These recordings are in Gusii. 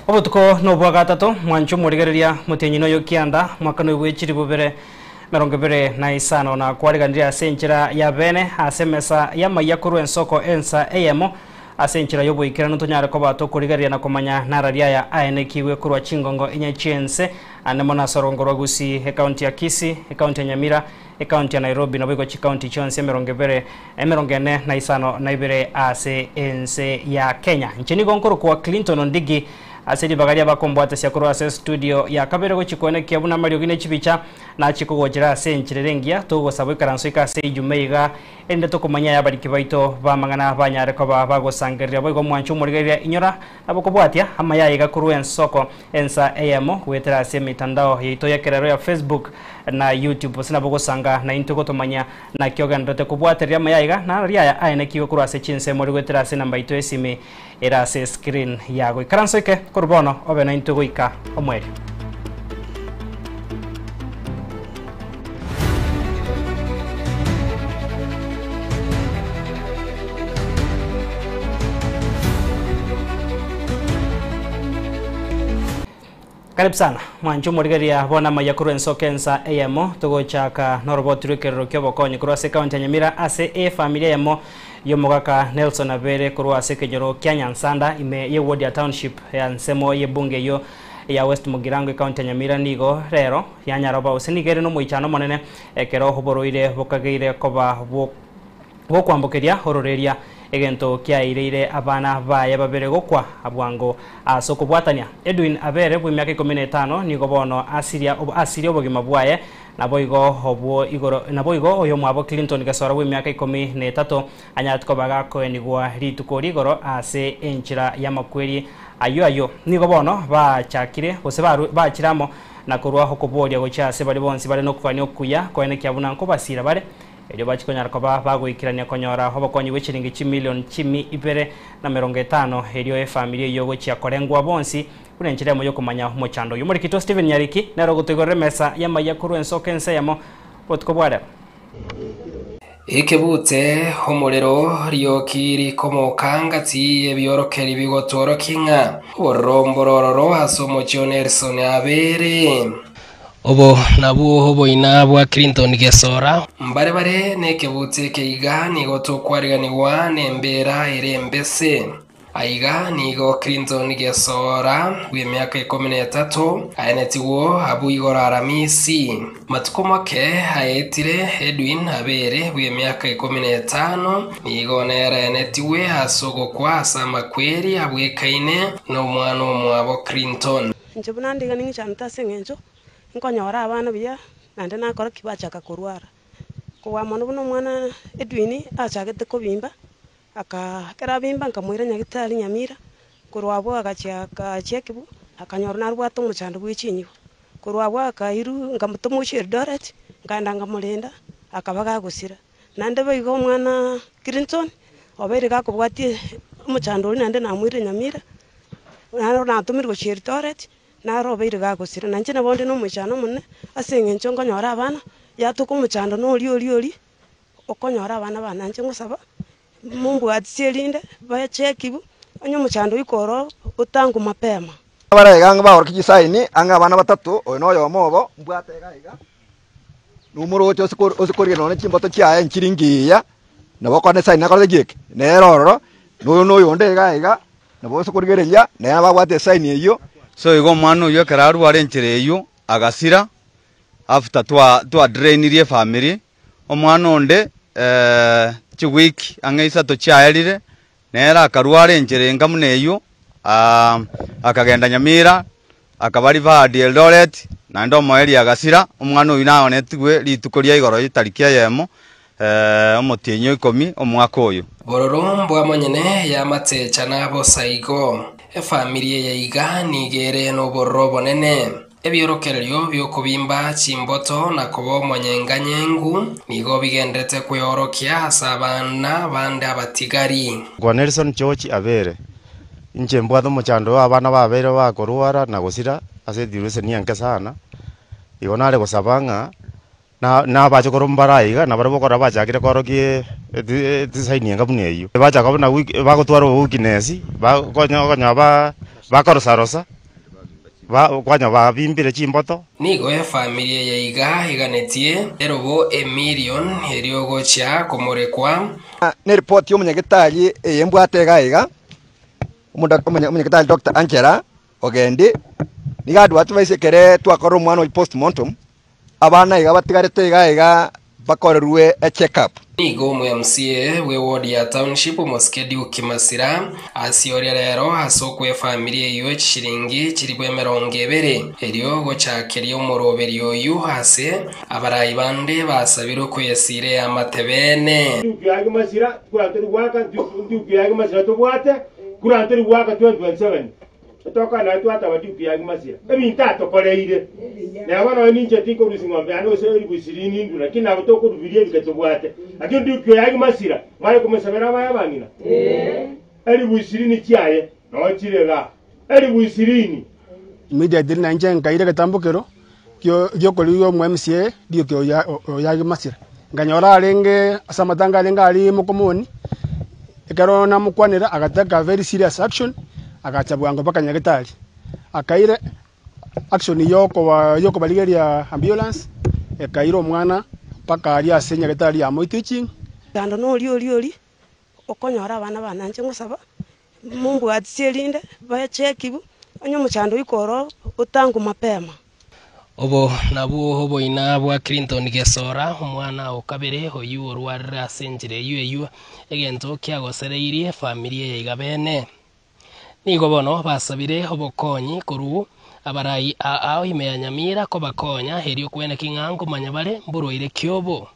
Obotuko nobwa gatato, mwanche omorigereria motienyi noyo kianda, mwaka noibwe chilifu bibere merongo ebere na isano, na kwariganirie ase enchera ya bene ase emesa y'amayia korwa ensoko ensa eyemo, ase enchera y'oboikeranu tonyare koba tokorigereria na komanya narari aya aenekigwe korwa chingongo inye chi'ense, ande mono ase orongo rwa Gusii, ekaunti ya Kisii, ekaunti ya Nyamira, Ekaunti ya Nairobi naboigo chikaunti chionsi emerongo ebere, emerongo ene na isano na ibere ase ense ya Kenya. Inche nigo nkorokwa Clinton Ondigi ase ribaga ri'abakombwatesia korwa ase estudio ya kabere gochia koenekia buna amariogi ne chibicha nachie kogochera ase enchera ere engiya togosaba oikaranse oike ase Ijumaa iga erinde tokomanyia aya abariki baito b'amang'ana banyare koba bagosangereria boigo mwanche omorigereria inyora nabo kobwatia amaya aiga korwa ensoko Ensa eyemo goetera ase emetandao yaito y'ekerero ya Facebook na YouTube gose nabo gosanga naintwe gotomanya naki ogendererete kobwatereria amaya aiga na aria aya aenekigwe korwa ase chinsemo ore goetera ase enamba yaito y'esimi ere ase escreen yago. Ikaransa oike korwa bono obe naintwe goika omoerio. Karibu sana mwanche omorigereria bono amaiya korwa ensoko ensa eyemo togochaka noroboti rw'ekerero ki'obokonyi korwa ase ekaunti ya Nyamira ase efamiri eyemo y'omogaka Nelson Abere korwa ase ekenyoro kia Nyansanda ime y'eward ya Township ya nsemo y'ebunge eyio ya West Mugirango ekaunti ya Nyamira nigo rero yanyaroba gose nigo ere nomoichano omonene ekero oborwaire bokageire koba bokwambokeria ororeria egento kiaireire abana baye babere gokwa bwango ase okobwatania. Edwin Abere bw'emiaka ikomi na etano nigo bono asiria asirie obogima bwaye naboigo obwo igoro naboigo oyomwabo Clinton Gesora bw'emiaka ikomi na etato anyarete koba gakoenigwa rituko rigoro ase enchera y'amakweri ayio ayio. Nigo bono bachakire, gose bachire amo na korua okoboria gochia ase baria bonsi bare nokogania okuya, koenekia buna nkobasiira bare, erio bachie konyara koba bagoikerania konyora obokonyi bwe chiringi chimilion chimi ibere na merongo etano, erio efamiri eyio gochia korengwa bonsi buna enchera emo y'okomanya omochando oyio. Omorikito Stephen Nyariki nere ogotoigorera emesa y'amayia korwa ensoko ense eyemo botuko bwa rero. Ekebute, omorero, rioki rikomoka ngati y'ebiorokeri bigotworokia ng'a obororo mborororo ase omochie o Nelson abeere. Obo nabwo oboina bwa Clinton Gesora. Mbare bare nekebute eke iga nigo tokwariganigwa nembeera ere embese. Aiga nigo Clinton Gesora bw'emiaka ikomi na etato aenetigwo abwo igoro Aramisi. Matuko make aetire Edwin Abere bw'emiaka ikomi na etano nigo nere aenetigwe ase ogokwa ase amakweri abwekaine nomwana omwabo Clinton. Inche buna ndiga ning'ichanete ase eng'encho nkonyora abana buya, naende nakora ki bachaka korwara. Kobua mono buna omwana Edwin achagete kobimba, Aka ekero abimba nkamoira nyagetari Nyamira, korwa abwo agachia akachia ekebwo, akanyora narobwate omochando bwe chinyigo. Korwa abwo akairwa nkamotoma gochia Eldoret, nkaenda nkamorenda, akaba gagosira. Naende boigo omwana Clinton, obeire gakobwatia omochando oria naende namoirire Nyamira, naro natomirwe gochia Eldoret, naro obeire gagosira. Na inche nabo onde na omoichano omonene, ase eng'encho nkonyora abana, yatoka omochando na oria oria oria. Okonyora abana bane nainche ngosaba, mombwatisie erinde bachekigwe, onye omochando oika ororo, otangwe mapema. Bare iga ang'e baorokia chisaini, ang'e abana batato, oyo noyomo obo, mbwate iga iga, nomoroche ase ase korigia nonya chimboto chiaye nchiri ngiya, nabo okore esaini nakorete ki eke, nere ororo, na oyo noyonde iga iga, nabo ase korigereria, nere nabo abwate esaini eyio. So igo omwana oyio ekero arware enchera eyio, agasira, after twa twadrainirie efamiri, Omwana onde chiwiki ang'e isato chiaerire, nere akarwara enchera enga buna eyio, akagenda Nyamira, akaba referred Eldoret, naende omoerio agasira, omwana oyio naonetigwe rituko ria igoro etariki eyemo, omotienyi o ikomi omwaka oyo. Bororo mbwa monyene y'amatecha nabosa igo. Efamiri eye iga nigo ere nobororo obonene. Ebiorokererio bi'okobimba chimboto na koba omonyenganyengu nigo bigenderete kweorokia ase abana bande abatigari. Kwa Nelson George Abere, Inche mbwate omochando oyo abana babeire bakorwara na gosira ase eduration enke sana, igo nare gosaba ng'a na nabachokoro mbare aiga nabarabwo okora bachakire korokia edesign enga buna eyio. Bachaka buna weak bagotwara oboweakness bakonya okonyora ba bakorosarosa. Ba kwanya babimbire chimboto. Nigo efamiri eye iga eganetie erobo emilion erio gochia komorekwa. Neripoti y'omonyagetari eye mbwate iga iga, omonyagetari Doctor Angela Ogendi, nigo adwa-advise ekere twakorire omwana oyio postmortem, Abana iga batigarete iga iga bakorerwe echeck up. Nigo omo-MCA bw'eward ya Township omosike Duke Masira asioria rero ase okoa efamiri eyio chishiringi chilifu 20 erio gochakeria omoroberio oyio ase abarai bande basabirwe koyesiira eamate bene. Duke yage masira kura tori goaka Duke yage masira tobwate kura tori goaka 2027 Toka naye twataba Duke yage masira ebinto atokoreire neba nonya ninche tinkorusia ng'ombe yane gose elifu ishirini indwe lakini nabo tokorubiria ebike tobwate lakini Duke yage masira mware komosabera abaye abang'ina elifu ishirini chiaye noo chire igaa elifu ishirini. Immediately na inche nkaira egetambokero giokorigia omo MCA Duke Oyagi Masira. Nkanyora arenge ase amatanga arenge aria Mokomoni, ekero namokwanera agatake very serious action, agacha bwango mpaka Nyagetari. Akaira action yokobarigeria ambulance, ekaira omwana mpaka aria ase Nyagetari ya Moi Teaching. Kando noria oria oria okonyora abana bane inche ngosaba, mombwatisie erinde bachekigwe, onye omochando oika ororo, otangwe mapema. Obo nabwo oboina bwa Clinton Gesora, omwana o kabere oyio orwarire ase enchera eyio eyio, egento kiagosereirie efamiri eye iga bene. Nigo bono basabire obokonyi korwa abarai ao ime ya Nyamira kobakonya erio kweneki ng'a nkomanya bare mborwaire ki obo.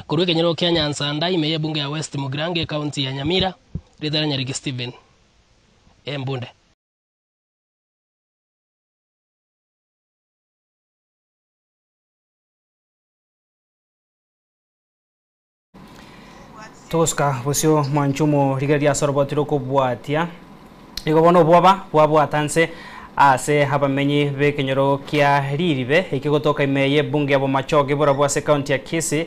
Korwa ekenyoro kia Nyansanda ime y'ebunge ya West Mugirango ekaunti ya Nyamira, rieta ria Nyariki Stephen Embunde. Togosuka bosio mwanchumo rigereria ase oroboti rokobwatia. Igo bono obwoba bwabwata nse ase abamenyi b'ekenyoro kia Riribe eke gotoka ime y'ebunge ya Bomachoge borabwo ase ekaunti ya Kisii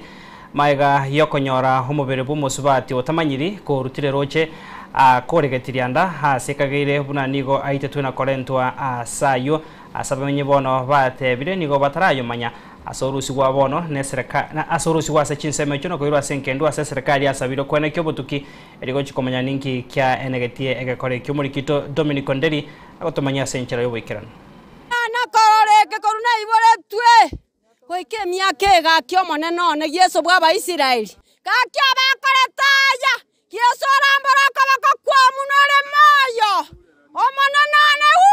maega y'okonyora omobere bw'omosubati otamanyiri korutire roche akoregetirie anda ase ekageire buna nigo aitetwe na korentwa ase ayio ase abamenyi bono batebire nigo batarayomanya Ase orusigwa bono nesereka, na ase orusigwa ase chinsemo echio nokoirwa ase engendu ase eserekari asabire okwenekia obotuki erio gochia komanya ninki kiaenegetie egekora ekio omorikito Dominic Onderi agotomanyia ase enchera y'oboikeranu. Na korora eke korwa naiboretwe goika emiaka eye gaki Omonene one, Yeso bw'Abaisraeli, gaki abakorete aya, Yeso orambore okoboko kwao buna ore moyo, Omonene one, Wuu!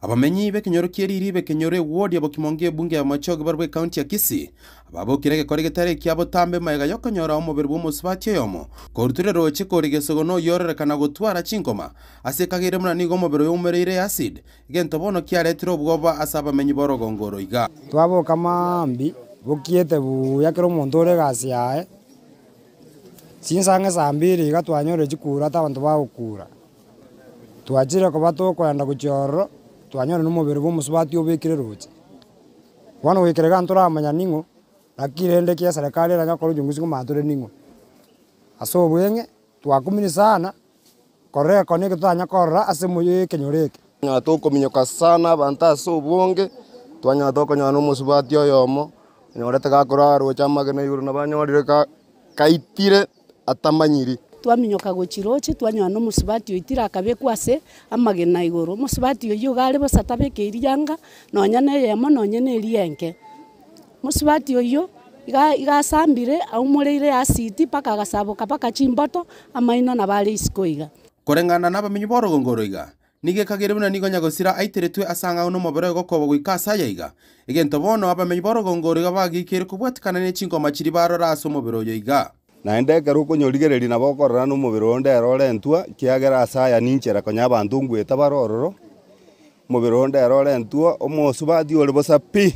Abamenyi b'ekenyoro kie ririba ekenyoro eward ya Bokimonge ebunge ya Bomachoge barabwo ekaunti ya Kisii babokire egekora egetari ekia botambe magega yokonyora omobere bw'omosubati oyomo korutire roche kore gesogo noyororekana gotwara chinkoma ase ekageire buna nigo omobere oyo oumereire acid Egento bono kiaretire obwoba ase abamenyi b'orogongo oro iga. Twaboka mambia, bokiete buya kera omonto ore egasi yaye, chinsa ang'e saa mbiri iga twanyorire chikura ata abanto bagokura. Twachire koba tokoenda gochia ororo, twanyorire na omobere bwa omosubati obekire roche. Bono goikera iga ntoramanya ning'o, lakini rende ekia eserekari eranye gokora uchunguzi ngomanya tore ning'o. Ase obweng'e, twakumire sana. Korora ekona eke totanya korora ase emoyo y'ekenyoro eke. Twanyora tokominyoka sana abanto ase obonge, twanyora tokonyora na omosubati oyomo, onyorete gakorara roche amagena igoro nabo anyorire ka kaitire atamanyiri. Twaminyoka gochia roche, twanyora na omosubati oitire akabekwa ase amagena igoro. Omosubati oyio iga are bosa tabekeiri yanga, nonya na eyemo nonya na eria enke. Mosubati oyio iga iga asambire aumoreire asiti mpaka agasaboka mpaka chimboto, amaino nabo are isiko iga. Koreng'ana nabamenyi b'orogongo oro iga, nigo ekagere buna nigo nyagosira aiteretwe ase ang'ao nomobere oye gokoba goika ase aya iga. Egento bono abamenyi b'orogongo oro iga bageikeire kobwatikana ne chingoma chiria barora ase omobere oyo iga. Naende ekero okonyorigereria nabo okorora nomobere onde ere orentwa, ekiagera ase aya ninchera konya abanto ngweta bare ororo, omobere onde ere orentwa, omosubati ore bosa pi.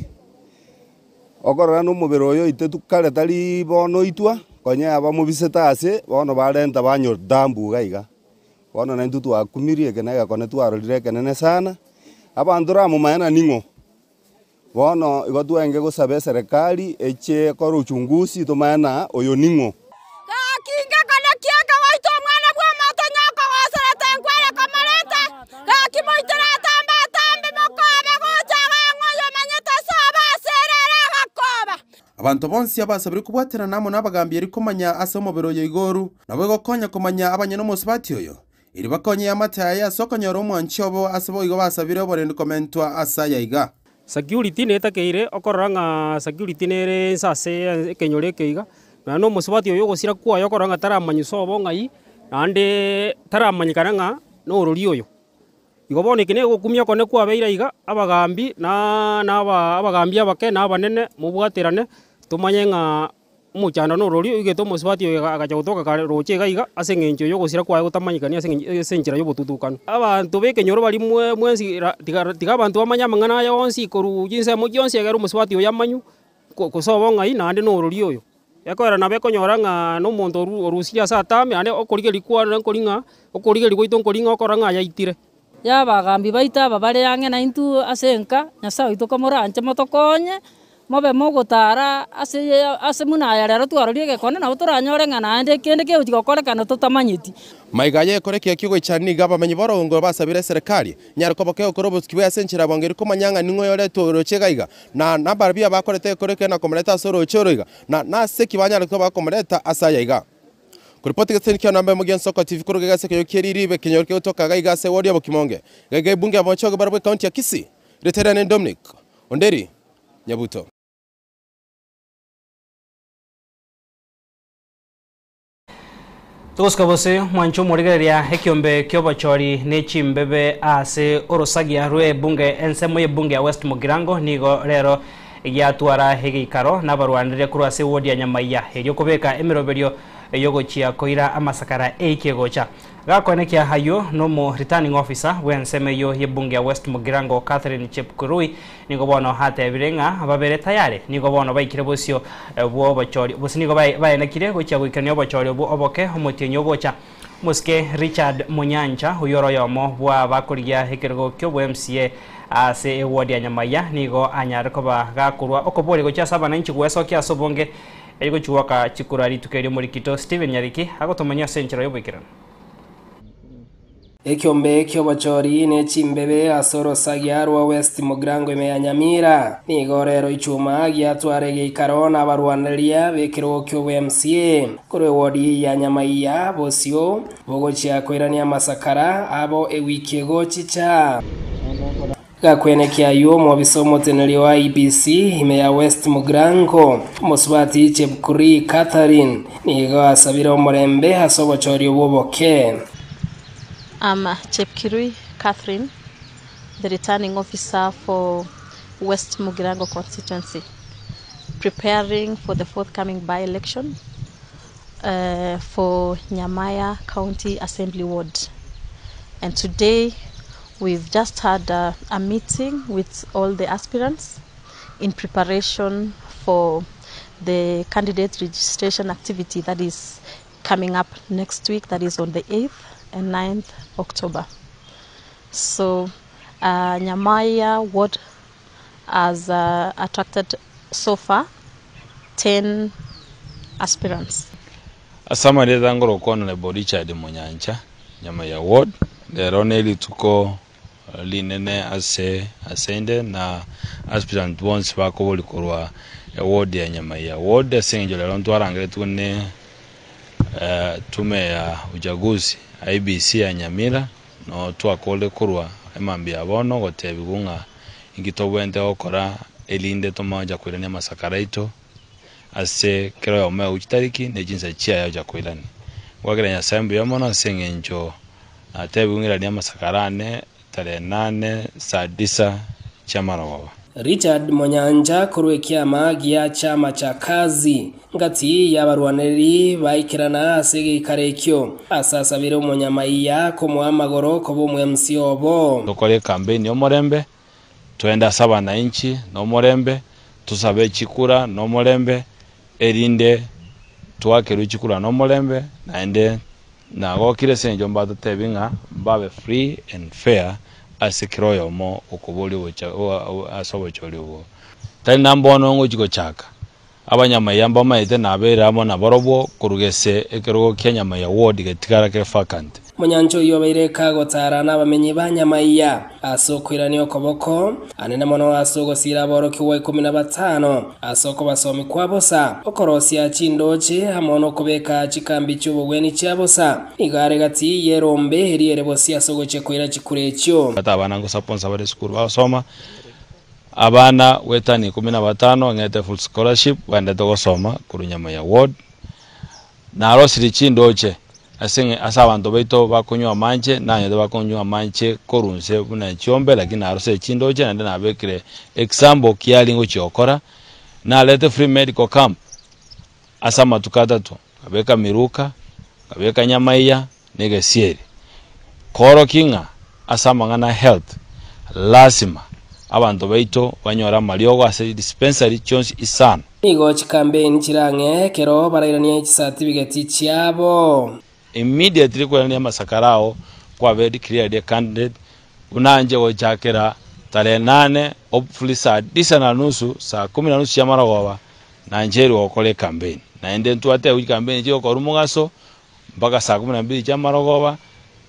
Okorora nomobere oyo oitetwe kare tari bono oitwa, konya abamobisete ase, bono barenta banyodambu iga iga. Bono naintwe twakumirie eke na egekone twarorire ekenene sana, abanto ramomanye na ning'o. Bono igo twenge gosaba eserekari eche ekore uchunguzi tomanye na oyo ning'o. Gaki ngekone ki'eke goita omwana bw'omonto onye okogoserete nkware komorenta. Abanto bonsi abasabire kobwaterana amo nabagambi erio komanya ase omobere oyo igoru, nabo egokonya komanya abanyene omosubati oyo, erio bakonye eamate yaye ase okonyora omwanchi obo ase boigo basabire oborendi komentwa ase aya iga. Security netakeire okorora ng'a security nere inse ase ekenyoro eke iga, nonya na omosubati oyo ogosira kwaye okorora ng'a taramanywa sobo ng'ai, naende taramanyekana ng'a norori oyo. Igo bono eke negokumia okone kwabeire iga, abagambi na naba abagambi abake na abanene mobwaterane, tomanye ng'a omochando norori oigete omosubati oyo agacha gotoka kare roche iga iga ase eng'encho ya ogosira kwaye gotamanyekani ase eng'encho ase enchera ya obotutukanu. Abanto ba ekenyoro baria mwe mwensi ra tiga tiga abanto bamanye amang'ana aya onsi korwa chinsemo chionsi egere omosubati oyo amanywe, ko gose obong'ai naende norori oyo. Ekoera nabo ekonyora ng'a na omonto oru orusirie ase atame naende okorigereria kwane nkori ng'a okorigereria gwaito nkori ng'a okorora ng'a ayaitire. Ya abagambi baito aba bare ang'e naintwe ase enka, Nyasae oito komoranche motokonye, mobe mogotara ase ase buna aya rero twarorie egekone nabo toranyore ng'a naende kende kegochia gokorekana totamanyeti. Maiga aye ekore ekiya ki'ogoichana nigo abamenyi b'orogongo basabire eserekari Nyare koba kegokora obosiki bwaye ase enchera ya bwango erio komanya ng'a ning'o oyoretwe orooche iga iga, na nabarabwo abakorete egekoro ekere na komoreta ase orooche oro iga, na nase ki banyare koba bakomoreta ase aya iga. Koripoti getaseni kia namba emo gi'Ensoko TV korwa iga ase ekenyoro kie Riribe, ekenyoro kegotoka iga iga ase ewodi ya Bokimonge, iga iga ebunge ya Bomachoge barabwo ekaunti ya Kisii. Rieta riane Dominic Onderi Nyabuto. Togosika bose mwanche omorigereria ekiombe ki'obochori ne chimbebe ase orosagia rw'ebunge ensemo y'ebunge ya West Mugirango nigo rero giatwara egeikaro nabarwanire korwa ase ewodi ya Nyamaiya erio kobeka emeroberio yogochia koira amasakara eiki egocha. Gakoenekia ayio nomo returning officer bw'ensemo eyio y'ebunge ya West Mugirango Catherine Chepkurui Nigo bono atebire ng'a babere tayare, nigo bono baikire bosio bw'obochori, gose nigo baenekire gochia goikerania obochori obwo oboke omotienyi ogocha. Omosike Richard Munyancha, oyio ore oyomo bw'abakorigia ekerogo ki'obo-MCA ase eward ya Nyamaiya, nigo anyare koba gakorwa okoboria gochia ase abananchi gwesokia ase obonge erio gochia goaka chikura rituko erio Omorikito Stephen Nyariki agotomanyia ase enchera y'oboikeranu. Ekiombe ki'obochori ne chimbebe ase orosagia rwa West Mugirango ime ya Nyamira nigo rero ichuma giatwara egeikaro na abarwanereria b'ekerogo ki'obo-MCA korwa ewodi ya Nyamaiya bosio bogochia koirania amasakara abo ewiki egochicha. Gakwenekia ayio omobisa omoteneneri o IEBC ime ya West Mugirango, omosubati Chepkurui Catherine, nigo asabire omorembe ase obochori obwo oboke. I'm Chepkirui Catherine, the returning officer for West Mugirango constituency, preparing for the forthcoming by-election uh, for Nyamaya County Assembly Ward. And today we've just had a, a meeting with all the aspirants in preparation for the candidate registration activity that is coming up next week, that is on the 8th and 9th October. So Nyamaya ward has attracted so far 10 aspirants. Ase amarieta ngorokwa Honourable Richard Munyancha, Nyamaiya Ward, rero nerituko rinene ase ase inde na aspirant bonsi bakoboria korwa eward ya Nyamaiya Ward ase eng'encho rero ntwarangeretigwe ne tume ya uchaguzi IEBC ya Nyamira Noo twakorire korwa emambia ya bono gotebigwa ng'a inki tobwenerete gokora erinde tomocha koirania amasakara aito ase kera oyomo egochia chitariki ne chinsa chiaye agocha koirania. Ngoakera Nyasae mbuya mono ase eng'encho natebigwe ng'iranie amasakara ane tarehe nane saa tisa chi'amarogoba. Richard Monyancha korwa ekiama gia Chama cha Kazi, ngati y'abarwanereri baikerana ase egeikaro ekio, ase asabire omonyamaiya komoa amagoro koba omwemc obo. Tokore ekampeini y'omorembe, toende ase abananchi nomorembe, tosabe chikura nomorembe, erinde twakerwe chikura nomorembe, naende Nagokire ase engencho mbatotebi ng'a mbabe free and fair ase kera oyomo okoboria ogocha ase obochori obwo. Tari na mbono ngochia gochaka. Abanyamaiya mbamaete nabeire amo nabarobwo korwa gese ekerogo kia Nyamaiya ward getigara kere vacant. Omonyancha oyio obeire kagotara nabamenyi ba Nyamaiya ase okoirania okoboko, anene mono ase ogosiira aborokigwa 15 ase okobasomia kwa bosa, okorosia chindooche amo nokobeka chikambi chi'obogwenia chia bosa. Nigo are gati y'erombe eria ere bosio ase ogochia koira chikura echio. Ata abana ngosaponsa bare esukuru bagosoma, abana goetania 15 ng'ete full scholarship baendete gosoma korwa Nyamaiya ward. Narosirie chindooche ase ng'a ase abanto baito bakonywa amanche, nanyete bakonywa amanche korwa inse buna chiombe, lakini narosirie chindooche naende nabekire example kiaria ngochia gokora, narete free medical camp ase amatuko atato, nkabeka Miruka, nkabeka Nyamaiya, na egesieri. Koorokia ng'a ase amang'ana a health, lasima abanto baito banyore amariogo ase dispensary chionsi isano. Nigo chikampeni chire ang'e ekero barairanie chisatibigeti chiabo. Immediately kwerania amasakara ao kwabe declared a candidate buna inche gochakera tarehe nane hopefully saa tisa na nusu saa kumi na nusu chia marogoba nancheirwe gokora ecampaign naende ntwatebwa chicampaign chigokorwa mogaso mpaka saa kumi na mbili chia marogoba,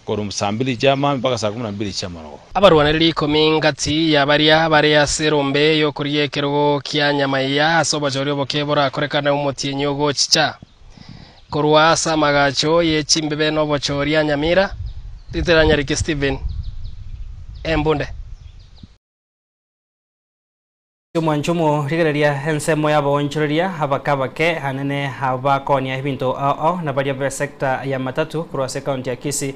korwa saa mbili chia maambia mpaka saa kumi na mbili chia marogoba. Abarwanereri ikomi ngati ya baria bare ase erombe y'okorigia ekerogo kia nyamaiya ase obochori oboke borakorekane omotienyi ogochicha. Korwa ase amagacho ye chimbebe na obochori a Nyamira, Riteranyariki Stephen, Embunde. Omwanchumu, rigereria ensemo y'abaonchoreria abake abake anene abakonia ebinto ao ao na baria b'esector ya matatu korwa ase ekaunti ya Kisii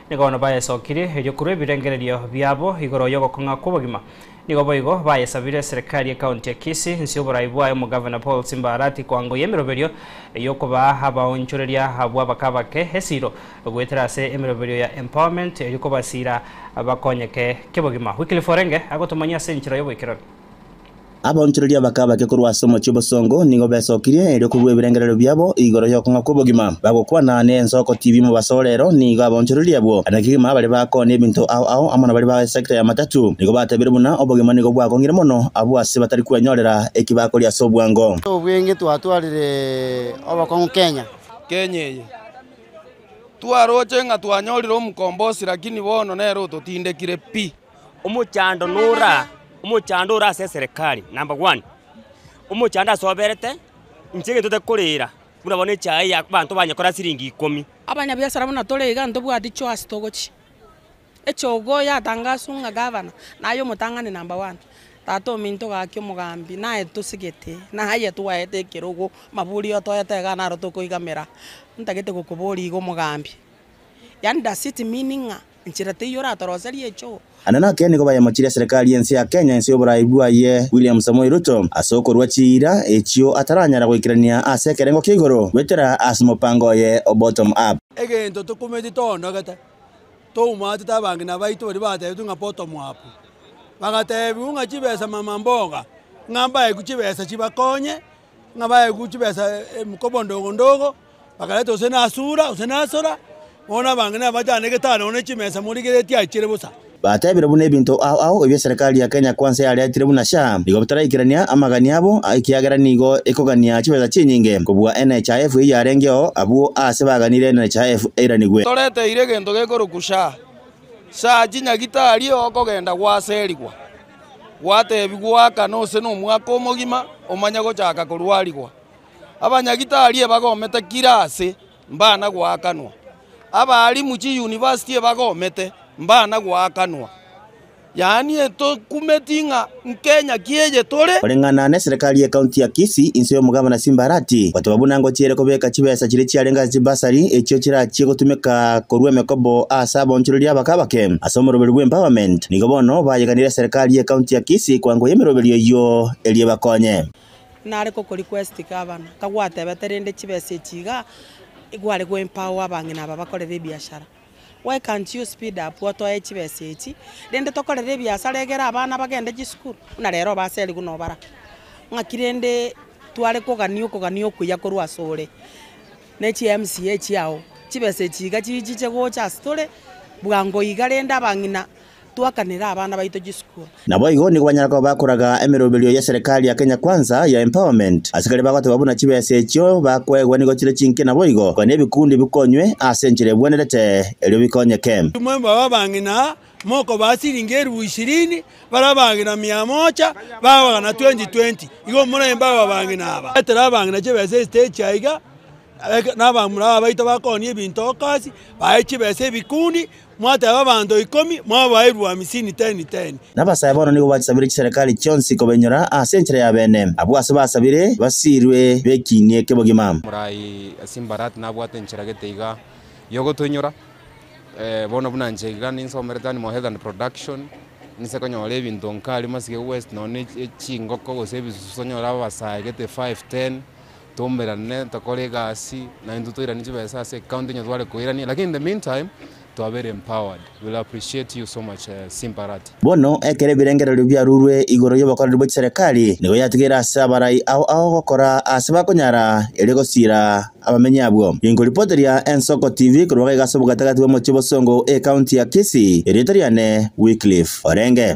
nigo bono bayesokirie erio korwa ebirengererio biabo igoro y'ogokong'a kw'obogima. Nigo boigo bayesabire eserekari y'ekaunti ya Kisii inse y'oborai bwaye omogavana Paul Simba Arati koangoyia emeroberio y'okobaa abaonchoreria abwo abake abake esiro goetera ase emeroberio ya empowerment erio kobasira bakonyeke kebogima. Wycliffe Orenge agotomanyia ase enchera y'oboikeranu. Abaonchoreria abake abake korwa ase omochie obosongo nigo besokirie erio korua ebirengererio biabo igoro y'okong'a kw'obogima. Bagokwana n'Ensoko TV mobaso o rero nigo abaonchoreria abwo na kegima baria bakoonia ebinto ao ao amo na baria ba esecta ya matatu nigo batebire buna obogima nigo bwakong'ire mono abwo ase batari kwenyorera eki bakoria ase obwango. Obwenge twatwarire obokong'u Kenya. Kenya eye. Twaroche ng'a twanyorire omokombosi lakini bono nere ototindekire pi. Omochando nora, omochando ore ase eserekari number one, omochando ase oberete, inche egento tokorera buna bono echae ya abanto banyekora siringi ikomi. Abanyabiasara buna tore iga ntobwati choasi togochia. Echogo yatangaswa ng'a gavana naye omotang'ani number one, tata ominto gaki omogambi naye tosigete, naye twaete ekerogo, maburi otoete igaa naro tokoigamera, ntagete gokoboria iga omogambi, yaani does it mean ng'a nchera teiyo oratoroserie echoo? Ande nake nigo bayemochirie eserekari y'ense ya Kenya inse y'oborai bwaye William Samoei Ruto ase okorua chiira echio ataranyara goikerania ase ekerengo kia igoro goetera ase omopango oye o Bottom Up. Egento tokumeti toondogete, Toumatete abang'ina baito baria batebetwe ng'a bottom up, bagatebiwa ng'a chibesa mama mboga, ng'a mbaegwe chibesa chibakonye, ng'a baegwe chibesa mkopo ndogo ndogo, bakareta gose na asura gose na asora, bono abang'ina abachanegete aa nonye chimesa morigereretie aichire bosa. Batebire buna ebinto ao ao ebia eserekari ya Kenya Kwanza yaretire buna SHA nigo bitaraikerania amagani abo ekiagera nigo ekogania chibesa chinyinge kobua NHIF eyio yarengeo abwo aase baganire NHIF eiranigwe. Toreteire egento gekorokwa SHA. SHA chinyagitari okogenda gwaserigwa, gwatebigwa oakane ose nomwaka omogima omanye gochaka korwarigwa. Abanyagitari ebagomete kira ase mbana goakanwa. Abalimu chiuniversity ebagomete mbana goakanwa. Yaani etokumeti ng'a nkenya ki eye tore. Koreng'ana neserekari y'ecounty ya Kisii inse y'omogabana Simba Arati goteba buna ngochiere kobeka chibesa chiria chiarenge ase chibasari echio chirachie gotumeka korwa emekobo ase abaonchoreria abake abake ase omoroberi bw'empowerment nigo bono bayeganire eserekari y'ecounty ya Kisii kwangoyia emeroberio eyio erio ebakonye. Nare goko request gavana, kagwatebete rende chibesa echi igaa, igware go empower abang'ina aba bakorere ebiashara. Why can't you speed up otoe chibesa echi, rende tokorere ebiasara egere abana bagende chisukuru? Buna rero obaseri buna obara, ng'aki rende tware kogania okogania okuya korwa asore, ne chi MCA chiago, chibesa echi iga chichiche gocha ase tore, bwango iga rende abang'ina. Twakanera abana baito chisukuru. Naboigo nigo banyara koba bakoraga emeroberio y'eserekari ya Kenya Kwanza ya empowerment ase karia bagoteba buna chibesa echio bakoegwa nigo chire chinke naboigo kogania ebikundi bikonywe ase enchera ebwenerete erio bikonyeke. Mwe abang'ina mokobaa siringi elifu ishirini, bare abang'ina mia moja, babagana twenty twenty. Igo moraimbe abang'ina aba. Retera abang'ina chibesa estage aiga, na abamura aba baito bakoonia ebinto okasi, bae chibesa ebikundi, mwateba abanto ikomi, mwabae elfu hamsini ten ten. Nabasae bono nigo bachisabire chiserekari chionsi kobainyora ase enchera ya bene, abwo ase basabire basirwe bekinie kebogima. Morai Simba Arati nabwate enchera gete iga yogotoinyora, bono buna inche iga ninsomerete Animal Health and Production, ninse konyora ebinto nkari Masige West nonye na chingoko gose ebisusu onyore abasae gete five, ten, Toumerane tokore egasi na intwe toiranie chibesa ase ecounty onye tware koirania lakini in the meantime twabere empowered will appreciate you so much Simba Arati. Bono ekero ebirengererio biarurwe igoro y'obokoreri bwe chiserekari, nigo yatigaire ase abarai ao ao gokora aase bakonyara erio gosiira abamenyi abwo. Ginkoripoteria Ensoko TV korwa gaiga ase obogatagati bw'omochie Bosongo ecounty ya Kisii, erieta riane Wycliffe Orenge.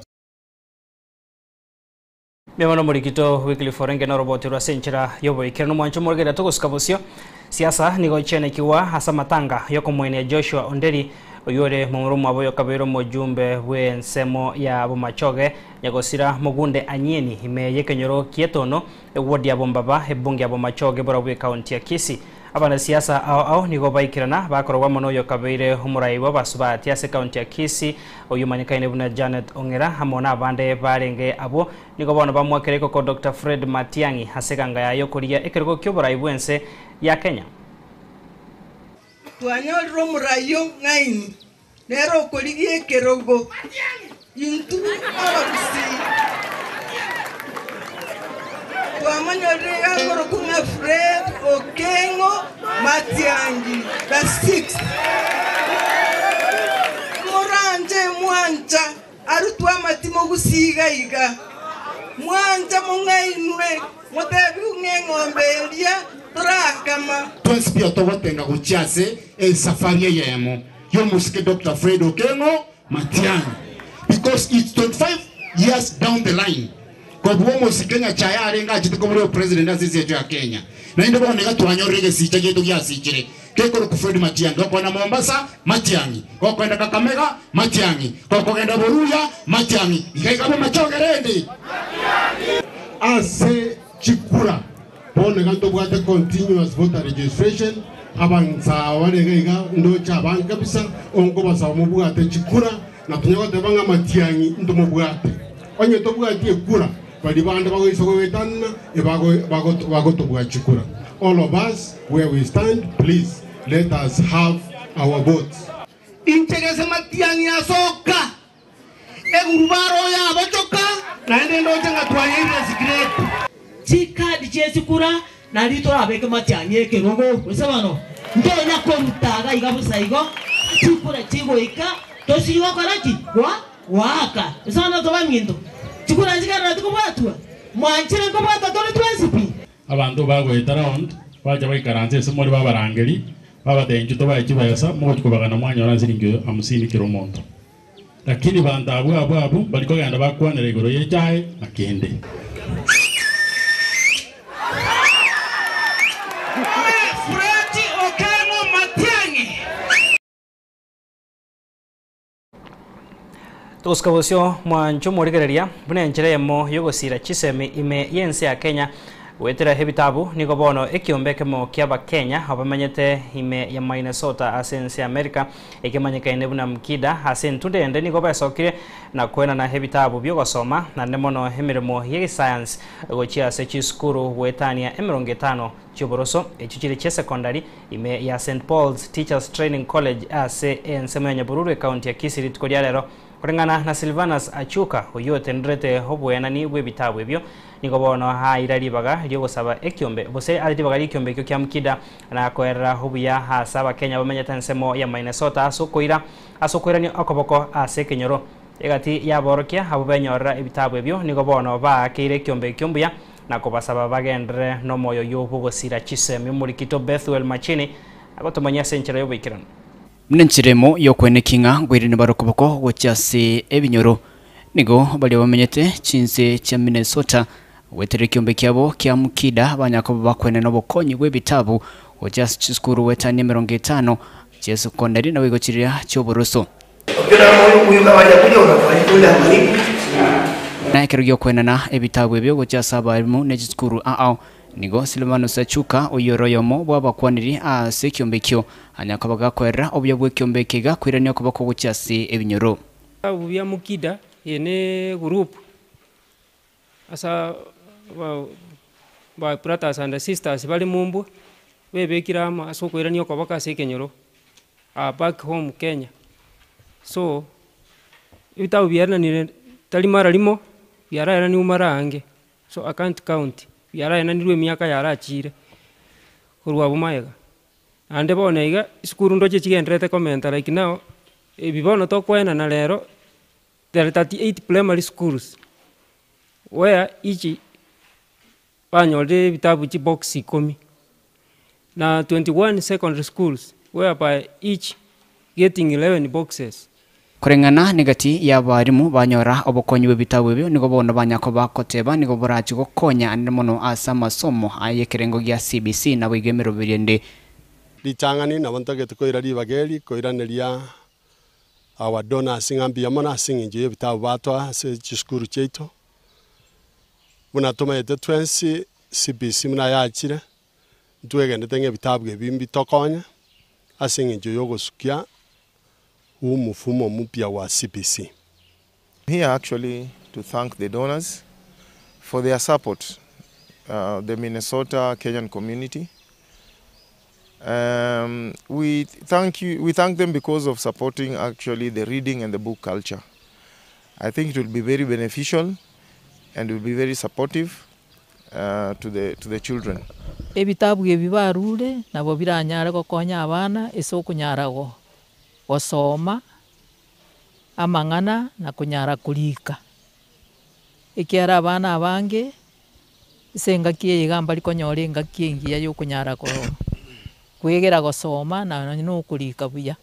Mbuya mono omorikito Wycliffe Orenge noroboti rwa ase enchera y'oboikeranu mwanche omorogere togosuka bosio. Siasa nigo chianekiwa ase amatanga y'okomoenia Joshua Onderi oyio ore momura omwabo oyokabeire omojumbe bw'ensemo ya Bomachoge Nyagosira Mogunde Anyieni ime y'ekenyoro ki'Etono eward ya Bombaba ebunge ya Bomachoge borabwo ekaunti ya Kisii. Abanasiasa ao ao nigo baikerana bakorogwa amo noyo okabeire omorai bw'abasubati ase ekaunti ya Kisii oyio omanyekaine buna Janet Ong'era amo nabande barenge abwo nigo bono bamoakera ekoko Doctor Fred Matiang'i ase eganga yaye y'okorigia ekerogo ki'oborai bw'ense ya Kenya. Twanyorire omorai ong'aini, nere okorigia ekerogo. Intwe abagusii twamonyorire iga akorokwa ng'a Fred Okengo Matiang'i the sixth. Moranche mwancha arutwe amatimo gusii iga iga, mwancha mong'ainwe motebiwe ng'a eng'ombe eria torakama. Twensi pi togotenga gochia ase esafari eyemo y'omosike Doctor Fred Okengo Matiang'i because it's 25 years down the line kobua omosike Nyachae arenge achete kobora opresident ase ense yaito ya Kenya naende bono iga twanyorire egesicha giaito giasichire gekorokwa Fred Matiang'i gokoenda Mombasa Matiang'i gokoenda Kakamega Matiang'i gokogenda Boruya Matiang'i iga iga bomachoge rende. Ase chikura Bono iga ntobwate continuous voter registration, abansa aba bare iga iga ndoche abange kabisa, onkobasaba mobwate chikura na tonya goteba ng'a amatiang'i ntomobwate. Onye tobwati ekura, baria bande bagoisa goetanana ebago bagotobua chikura. All of us where we stand please let us have our votes. Inche gese matiang'i asoka, Egurubaro yabochoka, naende ndoche ng'a twayeirire Sikirepu. Chikadi chi'echikura nario torabeke matiang'i ekerogo, gose bono ntonya koruta iga iga bosa igo, chikura chigoika tochiri gokora ki? Goa goaka. Gose bono tobaminto, chikura nchigenderereti kobwatwa? Mwanchire nkobwatwa tore twensi pi? Abanto bagoeta round, bacha baikaransa ase more babarangeri, babatebia inchuo tobae chibesa, mogochia kobagana mwanyora nsiringi hamsini kera omonto. Lakini banto abwo abwo abwo mbari kogenda bakwanera igoro y'echae na kende. Fred Okengo Matiang'i. Togosuka bosio mwancho morigereria buna enchera eyemo y'ogosiira chisemi ime y'ense ya Kenya goetera ebitabu nigo bono ekiombe ekemo ki'Abakenya abamenyete ime ya Minnesota ase ense ya America Ekemanyekaine buna Mkida ase entunda ende nigo besokire na koenana ebitabu bi'ogosoma naende mono emeremo y'egesayansi gochia ase chisukuru goetania emerongo etano chi'oboroso echio chire chi'esekondari ime ya St Paul's Teachers Training College ase ensemo ya Nyabururu ekaunti ya Kisii rituko ria rero. Koreng'ana na Silvanus Achuka oyio otenderete oboenani bw'ebitabu ebio Nigo bono aira ribaga ri'ogosaba ekiombe, gose are ribaga ri'ekiombe ekio kia Mkida, na koerera obuya ase Abakenya bamenyete ensemo ya Minnesota ase okoira ase okoirania okoboko ase ekenyoro. Egati y'aborokia abwo benyorera ebitabu ebio nigo bono baakeire ekiombe ekio mbuya na kobasaba bagenderere nomoyo oyio bw'ogosira chisemi. Omorikito Bethuel Machini agotomanyia ase enchera y'oboikeranu. Buna enchera emo y'okweneki ng'a ngoirane bare okoboko gochia ase ebinyoro, nigo baria bamenyete chinse chia Minnesota goetera ekiombe kiabo kia Mukida banyakoba bakwenena obokonyi bw'ebitabu gochia ase chisukuru goetania 50 chi'esekondari naboigo chiria chi'oboroso. Na ekero gi'okwenena ebitabu ebio gochia ase abalimu ne chisukuru ao, nigo Silvanus Achuka, oyio ore oyomo bw'abakwaneri ase ekiombe ekio, anya koba gakoerera obuya bw'ekiombe eke iga koirania okoboko gochia ase ebinyoro. Ebitabu bia Mukida eye ne group ase ba brothers and sisters bare mombwa, bebekire amo ase okoirania okoboko ase ekenyoro. Back home Kenya. So, ebitabu biaenanire tari mara rimo, biaraenanirwe mara aange, so I can't count, biaraenanirwe emiaka yarachire korwa abwo magega. Naende bono iga, esukuru ndoche chigendererete komenta like now, ebi bono tokoenana rero, there are 38 primary schools, where each banyorire ebitabu chibox ikomi, na 21 secondary schools whereby each getting 11 boxes. Koreng'ana negati y'abarimu banyora obokonyi bw'ebitabu ebio, nigo bono banyakoba goteba nigo borache gokonya anene mono ase amasomo ay'ekerengo gia CBC naboigo emeroberi ende. Ritang'ani nabo ntagete koira ribaga eri koiraneria our donors ng'a mbuya mono ase eng'encho y'ebitabu batoa ase chisukuru chiaito. Buna tomaete twensi CBC buna yachire, ntwegenete ng'a ebitabu ebi mbitokonye ase eng'encho y'ogosukia huu mfumo mpya wa CBC. Here actually to thank the donors for their support, the Minnesota Kenyan community. We thank you, we thank them because of supporting actually the reading and the book culture. I think it will be very beneficial and will be very supportive to the, to the children. Ebitabu ebi barure nabo biranyare gokonya abana ase okonyara go gosoma amang'ana na konyara korika. Ekiagera abana abange ase engaki eye iga mbari konyora engaki engiya ya okonyara ko kwegera gosoma na nonye na okorika buya.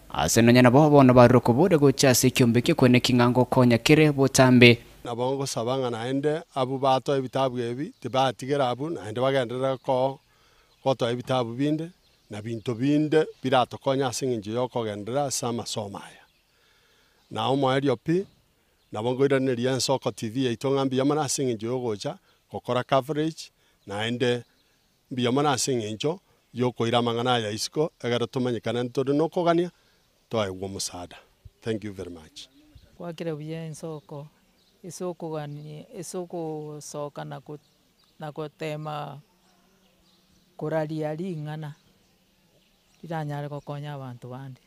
Ase nonya nabo bono barure okoboria gocha ase ekiombe ki'ekweneki ng'a ngokonya kere botambe. Nabo ngosaba ng'a naende abwo batoa ebitabu ebi tibatigera abwo, naende bagenderere ko gotoa ebitabu binde, na binto binde biratokonye ase eng'encho ya okogenderera ase amasomo aya. Na omoerio pi, nabo nkoiraneria Ensoko TV yaito ng'a mbuya mono ase eng'encho ya ogocha gokora coverage, naende Mbuya mono ase engencho y'okoira amang'ana aya isiko, egere tomanyekane ntore nokogania, toegwe omosaada. Thank you very much. Gwakire buya ensoko ase okogania ase ogosoka na ko na gotema koraria ring'ana riranyare gokonya abanto bande.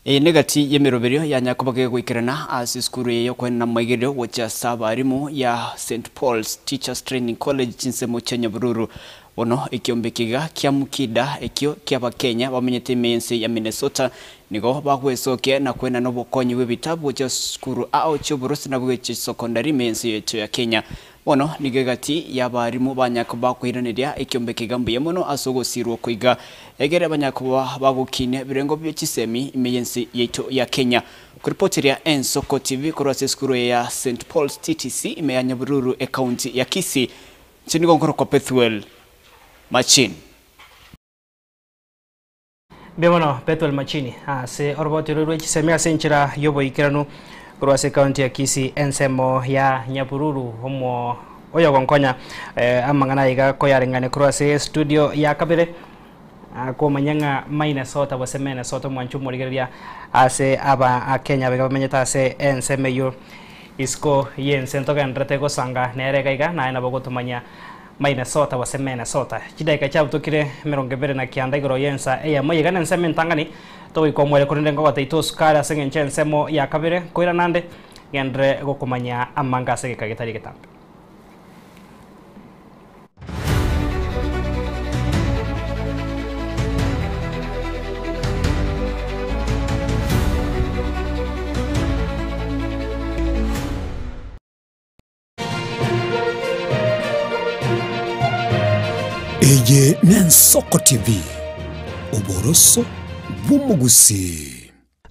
Eye negati y'emeroberio ya nyakoba gegoikerana ase esukuru eye y'okoenena amaigererio gochia ase abarimu ya St Paul's Teachers Training College chinsemo chia Nyabururu. Bono ekiombe kiga kia Mukida ekio ki'Abakenya bamenyete ime y'ense ya Minnesota nigo bagwesokia na koenana obokonyi bw'ebitabu gochia ase chisukuru ao chi'oborosi na boigo chisokondari ime y'ense yaito ya Kenya. Bono nigo egati y'abarimu ba Nyakoba koiraneria ekiombe kiga mbuya mono ase ogosiirwa oko iga, egere abanyakoba bagokinia ebirengo bie chisemi ime y'ense yaito ya Kenya. Koripoteria Ensoko TV korwa ase esukuru eye ya St Paul's TTC ime ya Nyabururu ekaunti ya Kisii, inche nigo nkorokwa Bethuel Machini. Mbuya mono Bethuel Machini ase oroboti rwe rwe chisemi ase enchera y'oboikeranu korwa ase ekaunti ya Kisii ensemo ya Nyabururu omo oyogonkonya eh, amang'ana aiga koyareng'ania korwa ase studio ya kabere akomanya ng'a Minnesota gose Minnesota omwancho omorigereria ase aba Kenya baiga bamenyete ase ensemo eyio isiko y'ense ntogenderete gosanga nere iga iga naye nabo ogotomanya Minnesota gose Menesota. Chidaeka chiabutokire 29 igoro y'ensa eyemo eyeiga nensemo entang'ani togoika omoerio korende ngogotebi tosukare ase engencho y'ensemo ya kabere koirana ande ngenderere gokomanya amanga ase egeka getari egetambe. Eye n'Ensoko TV. Oboroso bw'omogusii.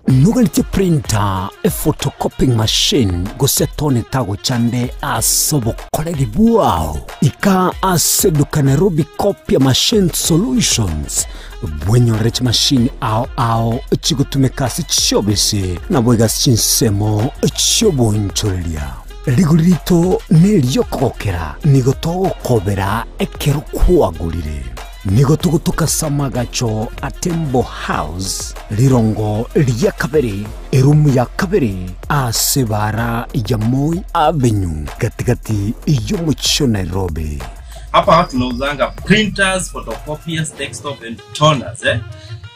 Noganetie printer, ephotocopying machine, gose tone tagochande ase obokoreri bwao? Ika ase eduka Nairobi Copier Machine Solutions bwenyorere chimashini ao ao chigotumeka ase chiobisi naboigo ase chinsemo chi'obonchoreria. Rigori rito neri'okogokera, nigo togokobera ekero kwagorire. Nigo togotoka ase amagacho a Tembo House, rirongo ria kabere, erumu ya kabere, ase ebaara ya Moi Avenue, gati-gati y'omochie o Nairobi. Hapa tunauzanga printers, photocopiers, desktop and toners eh?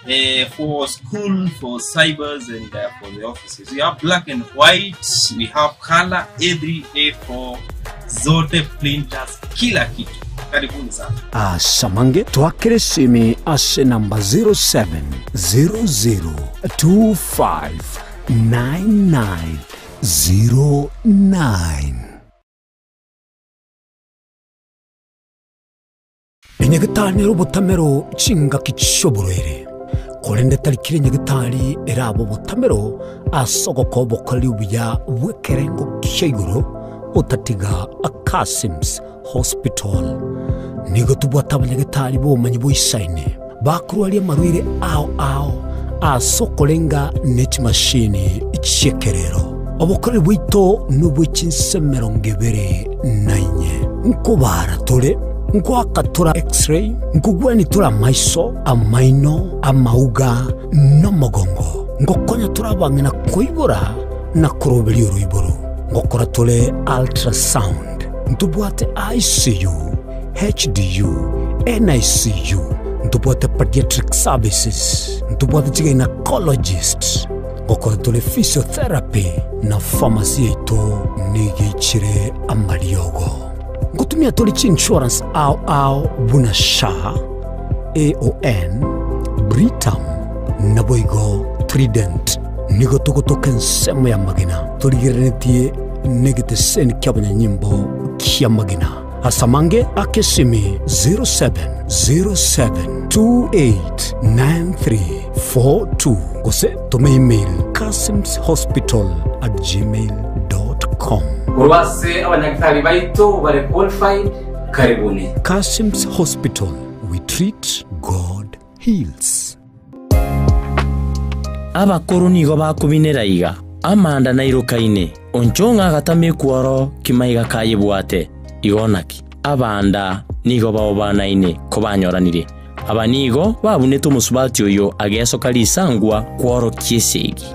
Eh, for school, for cybers and for the offices. We have black and white, we have color A3, A4, zote printers, kila kitu. Karibuni sana. Asamange twakere esimi ase namba 0700259909. Enyagitari nere obotamero chingaki chi'oborwaire, korende tari kera enyagitari erabe obotamero ase ogokoa obokoreri obuya bw'ekerengo kia igoro otatiga Kassims Hospital. Nigo tobwate abanyagitari b'obomanyi boisaine bakorwaria amarwaire ao ao ase okorenga ne chimashini chi'ekerero. Obokoreri bwaito nobwe chinse emerongo ebere na inye. Nkobara tore, nkoaka tore X-ray, nkogwenia tore amaiso, amaino, amauga, na omogongo. Ngokonya tore abang'ina koibora na koroberia oroiboro. Ngokora tore ultrasound. Ntobwate ICU, HDU, NICU, ntobwate pediatric services, ntobwate chigynecologist, ngokora tore physiotherapy na pharmacy yaito nigo eichire amariogo. Ngotumia tore chiinsurance ao ao buna SHA, AON, Britam naboigo Trident. Nigo togotoka ensemo y'amagena torigereretie negeteseni ki'abanyanyimbo ki'amagena. Ase amange aka esimi 0707289342 gose toma email kasimshospital@gmail.com. Korwa ase abanyagitari baito bare qualified, karibuni. Kassims Hospital, we treat, God heals. Abakoro nigo bakobinera iga, Amanda nairokaine, onchong'a agatama ekworo ki maiga kayebwate. Igo naki, abanda nigo baobanaine kobanyoranire. Aba nigo babunete omosubati oyo agesoka risangwa kworokia esegi.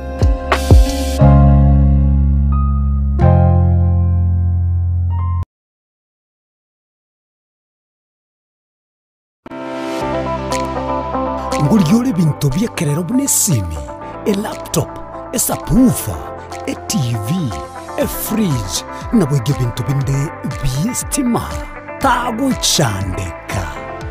Ngorigia ore ebinto bi'ekerero buna esimi, elaptop, esubwoofer, etv, efridge, naboigo ebinto binde bi'estima. Tagochandeka.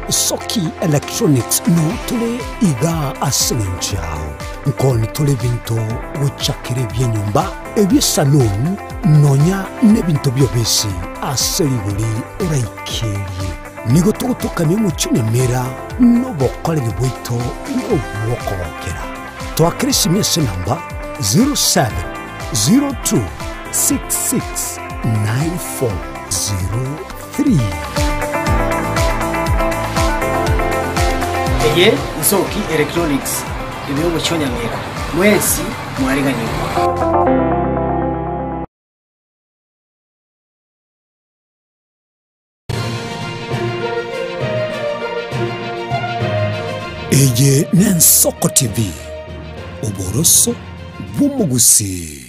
Soki Electronics noo tore igaa ase eng'encho yao. Nkoni tore ebinto gochakera ebi'enyomba, ebi'esaloon, nonya nebinto bi'obisi ase rigori oraikerie. Nigo togotokania omochie Nyamira nobokoreri bwaito nobw'okogokera. Twakera esimi ase enamba 0702669403. Eye Nsoki Electronics ime y'omochie o Nyamira. Mwensi mwariganigwe. Eye n'Ensoko TV, oboroso bw'omogusii.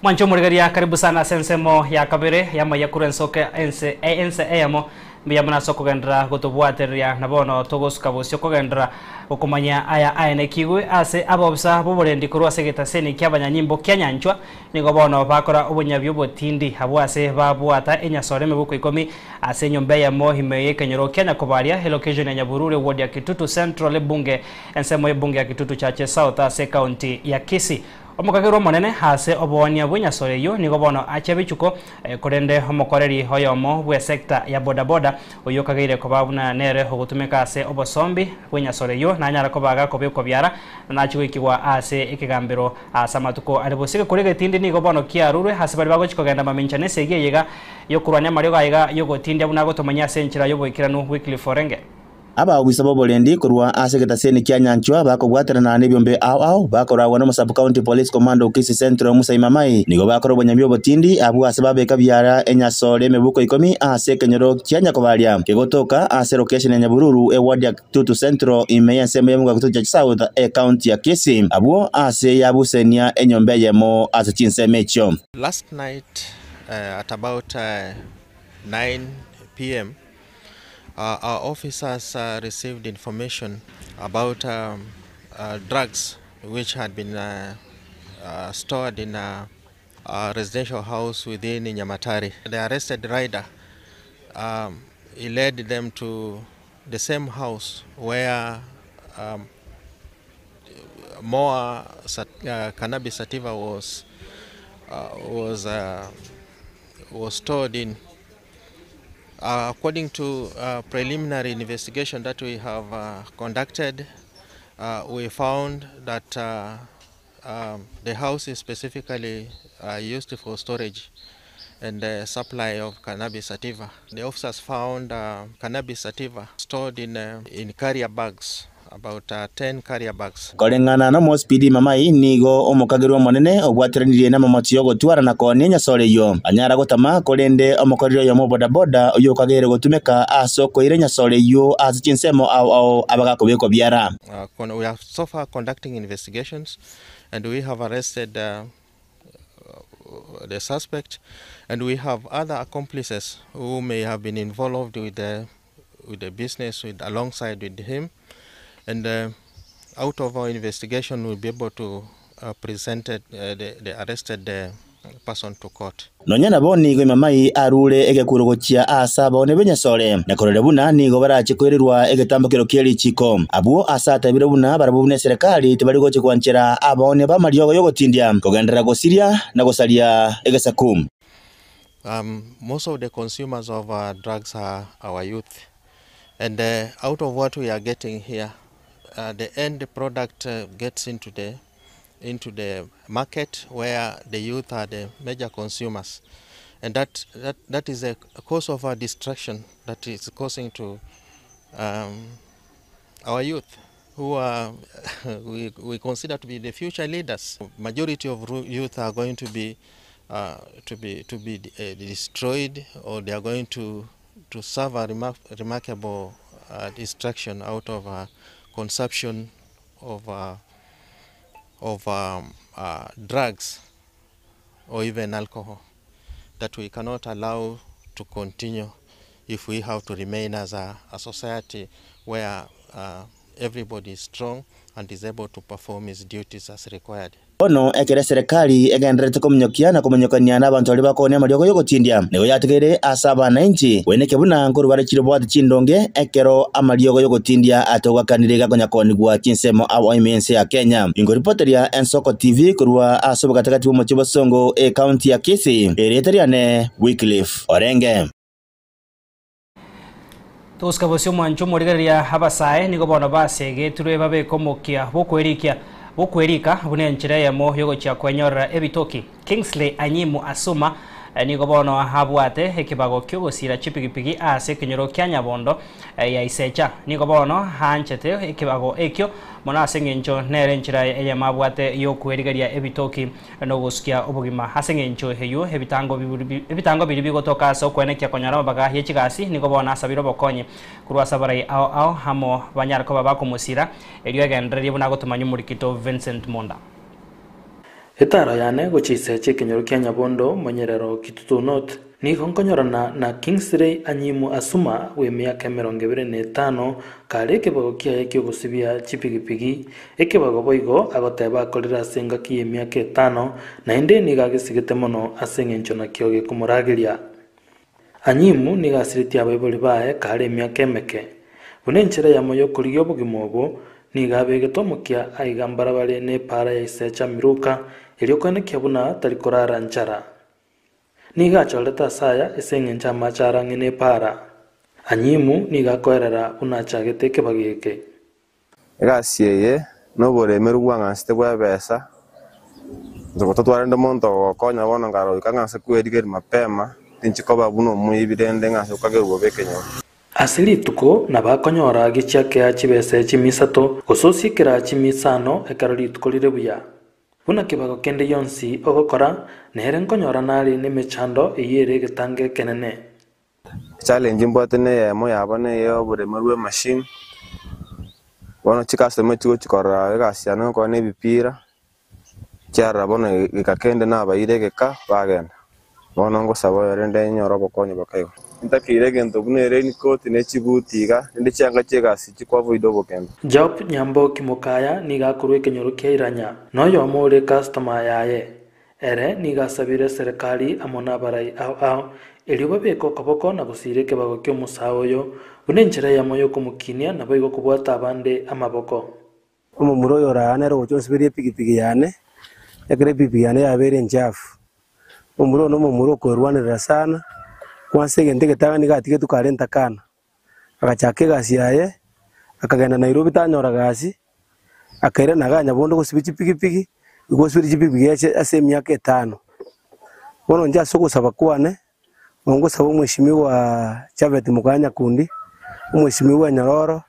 Mwanche omorigereria karibu sana ase ensemo ya kabere y'amaiya korwa ensoke ense ense eyemo Mbuya mono ase okogenderera gotobwatereria, na bono togosuka bosio kogenderera gokomanya aya aenekigwe ase abobisa b'oborendi korwa ase egetaseni ki'abanyanyimbo kia Nyanchwa. Nigo bono bakora obonyabi obotindi abwo ase babwata enyasore emebuko ikomi ase enyomba eyemo ime y'ekenyoro kia Nyakobaria, elocation ya Nyabururu, eward ya Kitutu Central, ebunge ensemo y'ebunge ya Kitutu Chache South ase ecounty ya Kisii. Omokagerwa omonene ase oboonia bw'enyasore eyio nigo bono achia bichuko, korende omokoreri oyomo bw'esecta ya bodaboda oyio okageire koba buna nere ogotumeka ase obosombi bw'enyasore eyio nanyara koba gakobekwa biara na nachie goikigwa ase ekegambero ase amatuko are bosio. Egekuri egetindi nigo bono kiarurwe ase baria bagochia kogenda mamincha nesegi eye iga yokorwania amariogo aiga yogotindia buna agotomanyia ase enchera y'oboikeranu Wycliffe Orenge. Abaobisa b'oborendi korwa ase egetaseni kia Nyanchwa bakobwaterana nebiombe ao ao bakoragwa nomo Sub-County Police Commander o Kisii Central Musa Imamai nigo bakora obonyami obotindi abwo ase babeka biara enyasore emebuko ikomi ase ekenyoro kia Nyakobaria kegotoka ase location ya Nyabururu eward ya Kitutu Central ime y'ensemo ya Kitutu Chache South ecounty ya Kisii abwo ase yabusenia enyomba eyemo ase chinsemo echio. Last night at about 9 pm our officers received information about drugs which had been stored in a residential house within Nyamatare. The arrested rider, he led them to the same house where more cannabis sativa was was was stored in. According to preliminary investigation that we have conducted, we found that the house is specifically used for storage and the supply of cannabis sativa. The officers found cannabis sativa stored in, in carrier bags, about 10 carrier bags. Koreng'ana n'Omosipidi Mamai nigo omokagerwa omonene obwateranirie n'amamoti y'ogotwara na koonia enyasore eyio anyara gotama korende omokoreri oyomo obodaboda oyio okagere gotumeka ase okoira enyasore eyio ase chinsemo ao ao abagakobekwa biara. We are so far conducting investigations and we have arrested the suspect and we have other accomplices who may have been involved with the, with the business with, alongside with him. And out of our investigation, we'll be able to present it, the arrested person to court. Nonya nabo nigo Mamai arure egekuro gochia ase abaone b'enyasore na korora buna nigo barache koirerwa egetambokero kia richiko abwo ase atabire buna barabwo buna eserekari tibari gocha gwanchera abaone b'amariogo yogotindia kogenderera gosiria na gosaria egesaku. Most of the consumers of drugs are our youth. And out of what we are getting here, the end product gets into the into the market where the youth are the major consumers. And that, that, that is a cause of our destruction that is causing to our youth who are we, we consider to be the future leaders. Majority of youth are going to be to be to be destroyed, or they are going to to suffer remarkable destruction out of consumption of of drugs or even alcohol that we cannot allow to continue if we have to remain as a, a society where everybody is strong and is able to perform his duties as required. Bono ekere serikali egenderete kominyokia na kominyokania n'abantu baria bakonia amariogo yogotindia nigo yatigere ase abananchi weneke buna nkoru bare bwate chindonge ekero amariogo yogotindia atogwakanire gakonyakonigwa chinsemo abo ime ya Kenya. Ingoripoteria Ensoko TV korwa ase obogatagati bw'omochie Bosongo e county ya Kisii ereta riane Wycliffe Orenge. Tosika bosio mwancho morigereria abasae nigo bono basegeturwe babekomokia bokwerikia bokwerika buna enchera eyemo yogochia kwenyorera ebitoki. Kingsley Anyimu Asuma nigo bono abwate ekibago kiogosira chipigipigi ase ekenyoro kia Nyabondo ya Isecha. Nigo bono hanchete ekibago ekio mono ase eng'encho nere enchera eyemo abwate yokwerigeria ebitoki nogosukia obogima ase eng'encho eyo ebitango biri bigotoka ase okwenekia konyora amabaga ye chigasi. Nigo bono asabire obokonyi korwa ase abarai ao ao amo banyara koba bakomosira erio egendererie buna agotomanya omorikito Vincent Monda. Etaro yane gochiseche ekenyoro kia Nyabondo monyerero Kitutu North. Nigo nkonyorana na Kingsley Anyimu Asuma bw'emiaka 25 kare ekebago kiaye ki'ogosibia chipigipigi, ekebago boigo agoteba akorire ase engaki y'emiaka etano, naende nigo agesigete mono ase eng'encho nakio gekomorageria. Anyimu nigo asiretie abaibori baye kare emiaka emeke. Buna enchera eyemo y'okorigia obogima obo, nigo abegete omokia aiga mbarabare n'epaara ya Isecha Miruka, erio koenekia buna tari korara nchara. Nigo achorete ase aya ase engencho amache are ang'e nepaara. Anyimu nigo akoerera buna achagete ekebago eke. Egasi eye noboremeru bwang'ansete bw'ebesa, inche gototwara rende omonto ogokonya bono nkaroika ng'anse kwerigeria mapema, tinchi koba buna omoibi rende ng'anse gokagerwa bobe ekenyoro. Ase rituko nabo akonyora gichiakea chibesa chimia isato, gose osie kera chimia isano ekero rituko rire buya. Buna kebago kende gionsi ogokora, nere nkonyora nare nemechando eyio ere egetango ekenene. Challenge mbwate neyemo yabo neye oboremo bwa emachine, bono chicustomer chigochi korora egasi yane ngokora na ebipira, chiarora bono egeka kende nabaire egeka bagenda. Bono ngosaba oyo rende nyore obokonyi boka igo. Ntakeire egento buna eraincoat ne chibuti iga, rende chianga chi'egasi chikoavoid obokendo. Job Nyamboki Mokaya nigo akorwa ekenyoro kia Iranya, na oyomo ore customer yaye. Ere nigo asabire eserekari amo nabarai ao ao erio babeke okoboko na gosiira ekebago ki'omosae oyo buna enchera eyemo y'okomokinia naboigo kobwata abande amaboko. Omomura oyo ore aa nere ogocha onsiberie epigipigi yane, ekero epigipigi yane yabeire enchafu. Omomura oyo nomomura okoerwanerera sana, kwansa egento egetang'ani nigo atigetwe kare ntakana, agachaka egasi yaye, akagenda Nairobi tanyora gasi, akairana igaa Nyabondo gosibia chipigipigi, igo osibirie chipigipigi ase ase emiaka etano. Bono inche ase ogosaba kwane, Ngosaba omweshimiwa Japhet Mokaya Nyakundi, omweshimiwa Nyororo,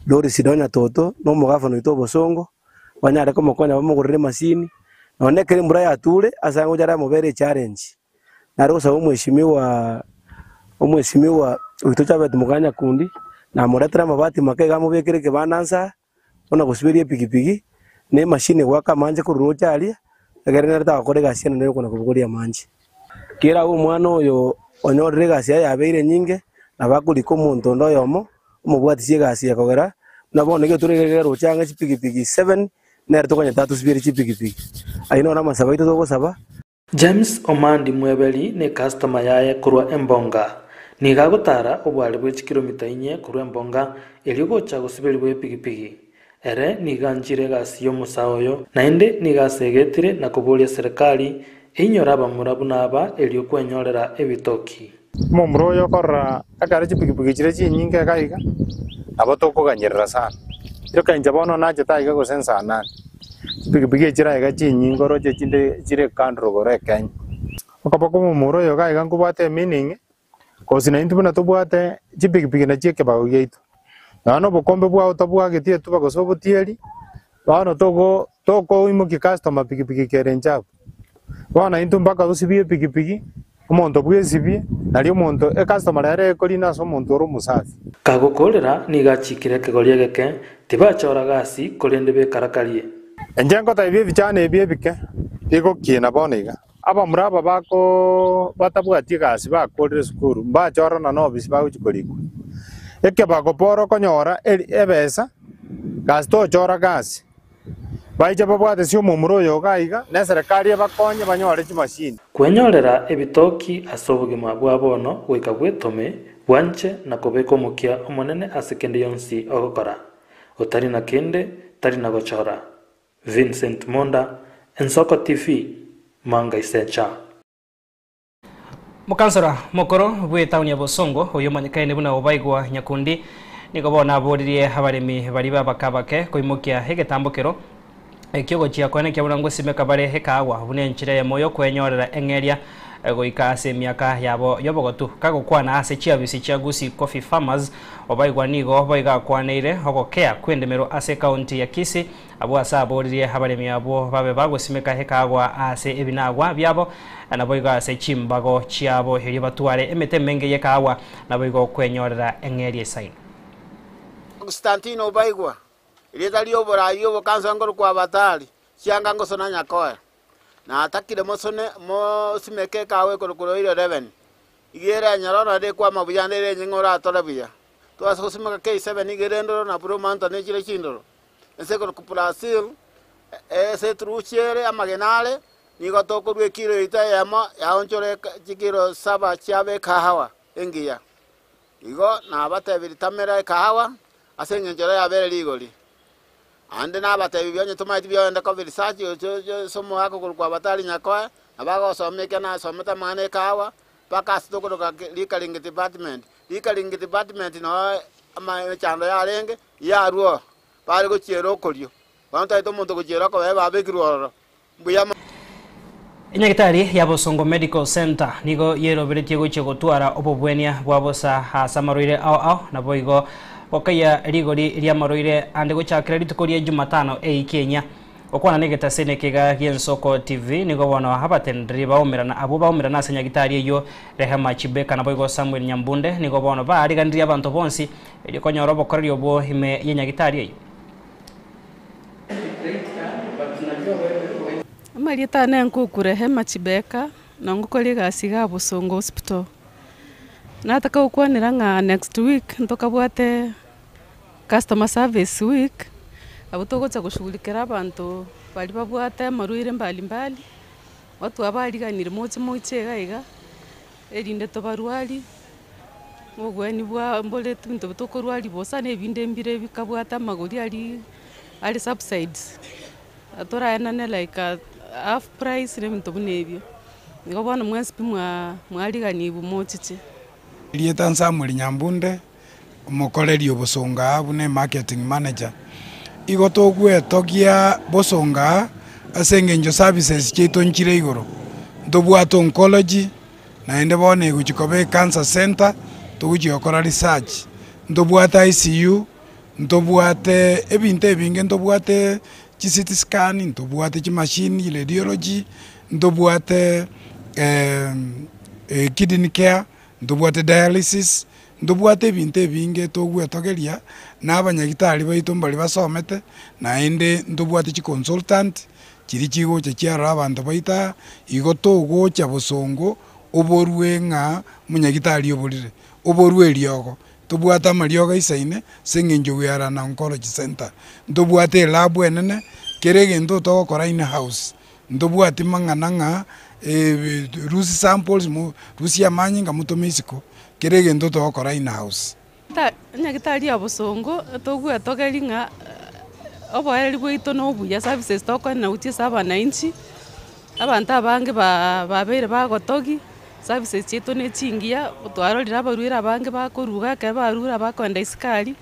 Doris Donya Toto, na omogafana oito Obosongo, banyare komokonya bamogorere emasini, nonye ekero embura yature ase aye ngocha aramobere echallenge. Nare gosaba omweshimiwa omweshimiwa oito Japhet Mokaya Nyakundi, namoretere amabati make iga amobekere ekebanda nsa, buna gosiberia epigipigi, na emashini egoaka amanche korwa roche aria, ekero nere tagokora egasi enene yokona kobogoria amanche. Kera abe omwana oyo onyorire egasi yaye yabeire enyinge, nabo akorika omonto onde oyomo, omobwatisi egasi ekogera, buna bono nigo tore iga roche ang'e chipigipigi seven, nere tokonyete atosiberie chipigipigi. Ayio noro amasabo aito togosaba. James Omandi Mweberi ne customer yaye korwa Embonga. Nigo agotara obware bwe chikilomita inye korwa Embonga erio gocha gosiberigwa epigipigi. Ere nigo anchire egasi y'omosae oyo naende nigo asegetire na koboria serikali einyore abamura buna aba erio kwenyorera ebitoki. Omomura oyo okorora ekero chipigipigi chire chinyinge iga iga, nabo tokoganyerera sana. Rioka inche bono nachete aiga gose nsanane, chipigipigi echire aiga chinyinge oroche chinde chire kando rogoro ekenya. Okoba kwa omomura oyo iga iga nkobwate emeaning, cause naintwe buna tobwate chipigipigi nachio ekebago giaito. Nonya na obokombe bwao tabwageti etuba gose obotieri, bono togo tokoimokia customer pigipigi kere enchafu. Bono intwe mpaka osibie epigipigi, omonto bwesibie, nario omonto ecustomer rero ekorina ase omonto ore omosafi. Kagokoorera nigo achiikire ekegori egeke, tibachora gasi, korende bekarakarie. Inche ngotebia ebichana ebi ebike bigokiina bono iga. Abamura aba bako batabwati egasi bakorire esukuru, mbachorana nobisi bagochia korikwa. Ekebago boro okonyora eri ebesa, gasi tochora gasi. Baiche babwate ase omomura oyo iga iga, na eserekari ebakonye banyore chimashini. Kwenyorera ebitoki ase obogima bwa bono goika bwetome, bwanche na kobeka omokia omonene ase kende yonsi ogokora. Otari na kende, tari na gochora. Vincent Monda, Ensoko TV, Manga Isecha. Mokansora mokoro bw'etaoni ya Bosongo oyio omanyekaine buna Obaigwa Nyakundi nigo bono aboririe abaremi baria b'abakabake koimokia egetambokero ekio gochia koenekia buna ngosimeka bare ekaagwa buna enchera eyemo y'okwenyorera eng'eria goika ase emiaka yabo y'obogotu. Kagokwana ase chiabisi chia Gusii Coffee Farmers, Obaigwa nigo boigo akwaneire ogokea kw'endemero ase ekaunti ya Kisii Abwo ase aboririe abaremi abwo babe bagosimeka ekaagwa ase ebinagwa biabo, naboigo ase chimbago chiabo, erio batware emete emenge y'ekaagwa, naboigo kwenyorera eng'eria esaino. Konstantino Obaigwa, erieta ri'oboraai obokanso nkorokwa Abatari, chianga ngosona Nyakoe. Natakire mosone mosimeke ekaagwa ekorokwa Royal Revenue. Iga ere enyoro naende ekwama buya, naende ere enyeng'e oratore buya. Twase gosimeka K7 iga ere endoro na Blue Mountain echire chindoro. Ense ekorokwa Brazil, ase eturuchi ere amagena are, nigo tokorua ekilo yaito eyemo yaonchora chikilo saba chiaba ekahawa engiya. Igo nabatebirie tamera ekahawa ase eng'encho ere yabere rigori. Naende nabatebirie onye tomaeti bioende koba research ase omogaka okorokwa Abatari Nyakoe, nabo agosomia ekiagera nasomete amang'ana ekahawa, mpaka ase tokoroka Liquoring Department. Liquoring Department noo emechando yarenge, yarwo bare gochiera okorio. Bono twaete omonto ogochiera okobee babekirwe ororo. Mbuya mono. Enyagitari ya Bosongo Medical Centre nigo yeroberetie gochia gotwara obobwenia bwa bosa ase amarwaire ao ao naboigo gokeyia rigori ri'amarwaire ande gochakera rituko ria Jumatano eiki enyia. Gokwana negetaseni ekeiga gi'Ensoko TV nigo bono abateneneri baumerana abwo baumerana ase nyagitari eyio Rehema Chibeka naboigo Samuel Nyambunde nigo bono baariganirie abanto bonsi erio konyora obokoreri obwo ime yenyagitari eyio. Amarieta ane nkoku Rehema Chibeka, na ngokora egasi iga Bosongo Hospital. Nataka gokwanera ng'a next week ntokabwate customer service week, abwo togocha goshughulikera abanto baria babwate amarwaire mbalimbali, otwabariganirie moche moiche iga iga, erinde tobarwarie, obweni bwa mbore ebinto tokorwaria bosa na ebinde mbire bikabwate amagori aria are subsides, toraenane like half price na ebinto buna ebio. Igo bono mwensi pi mwa mwariganiwu mochiche. Erieta Samuel Nyambunde, omokoreri o Bosongo aa buna emarketing manager. Igo togwetogia Bosongo aa ase eng'encho services chiaito nchire igoro. Ntobwate oncology, naende bono egochia koba ecancer center, togochia gokora research. Ntobwate ICU, ntobwate ebinto ebinge ntobwate chi CT scan, ntobwate chimashini, radiology, ntobwate kidney care, ntobwate dialysis, ntobwate ebinto ebinge togwetogeria, na abanyagitari baito mbari basomete, naende ntobwate chiconsultant, chiria chigocha chiarora abanto baito aa, igo togocha bosongo oborwe ng'a omonyagitari oborire, oborwe eriogo. Tobwate amariogo aisaine ase eng'encho we are an oncology center. Ntobwate elab enene, kera egento togokora in house, ntobwati mang'ana ng'a rusia samples mo rusia amanyinga motome isiko, kera egento togokora in house. Nyagetari ya bosongo togwetogeria ng'a oboereri bwaito na obuya, services tokoenana gochia ase abananchi, abanto abange babeire bagotogia, services chiaito ne chingiya, twarorire abarwaire abange bakoruga ekero barure abakoenda isiko aria,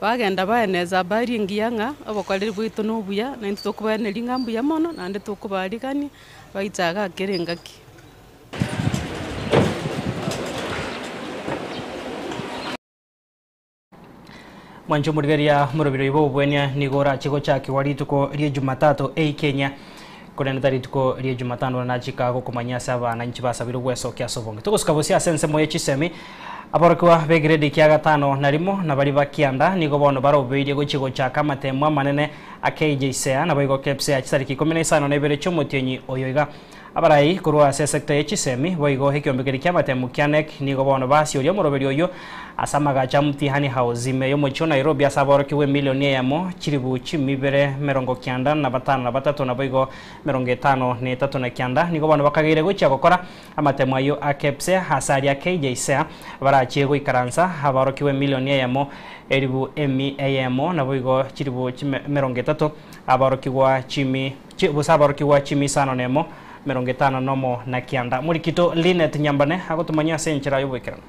bagenda baeneza habari engiya ng'a obokoreri bwaito na obuya, naintwe tokobaeneria ng'a mbuya mono, naende tokobarigania, baiche iga kera engaki. Mwanche omorigereria omorobiri oyo bw'obobwenia nigo orache gochakigwa rituko ria Jumatatu ei Kenya korende tari rituko ria Jumatano buna nachika gokomanyia ase abananchi basabirwe gwesokia ase obonge. Togosuka bosia ase ensemo ye chisemi aborokigwa b'egredi kia gatano na rimo na baria ba kianda nigo bono barobeirie gochia gochaka amatemo amanene a KJSEA naboigo KPSEA chitariki ikomi na isano na ibere chi'omotienyi oyo iga. Abarai korwa ase esecta ye chisemi, boigo ekiombe keria ki'amatemu kia NEC nigo bono basioria omoroberi oyio ase amagacho a Mtihani House ime y'omochie o Nairobi ase aborokigwa emilioni eyemo chilifu chimi ibere merongo kianda na batano na batato naboigo merongo etano na etato na kianda nigo bono bakageire gochia gokora amatemu ayio a KPSEA ase aria KJSEA barachie goikaransa aborokigwa emilioni eyemo elifu emi eyemo naboigo chilifu chime emerongo etato aborokigwa chimi Gose aborokigwa chimi isano nemo, merongo etano nomo na kianda. Morikito Linet Nyambane agotomanyia ase enchera y'oboikeranu.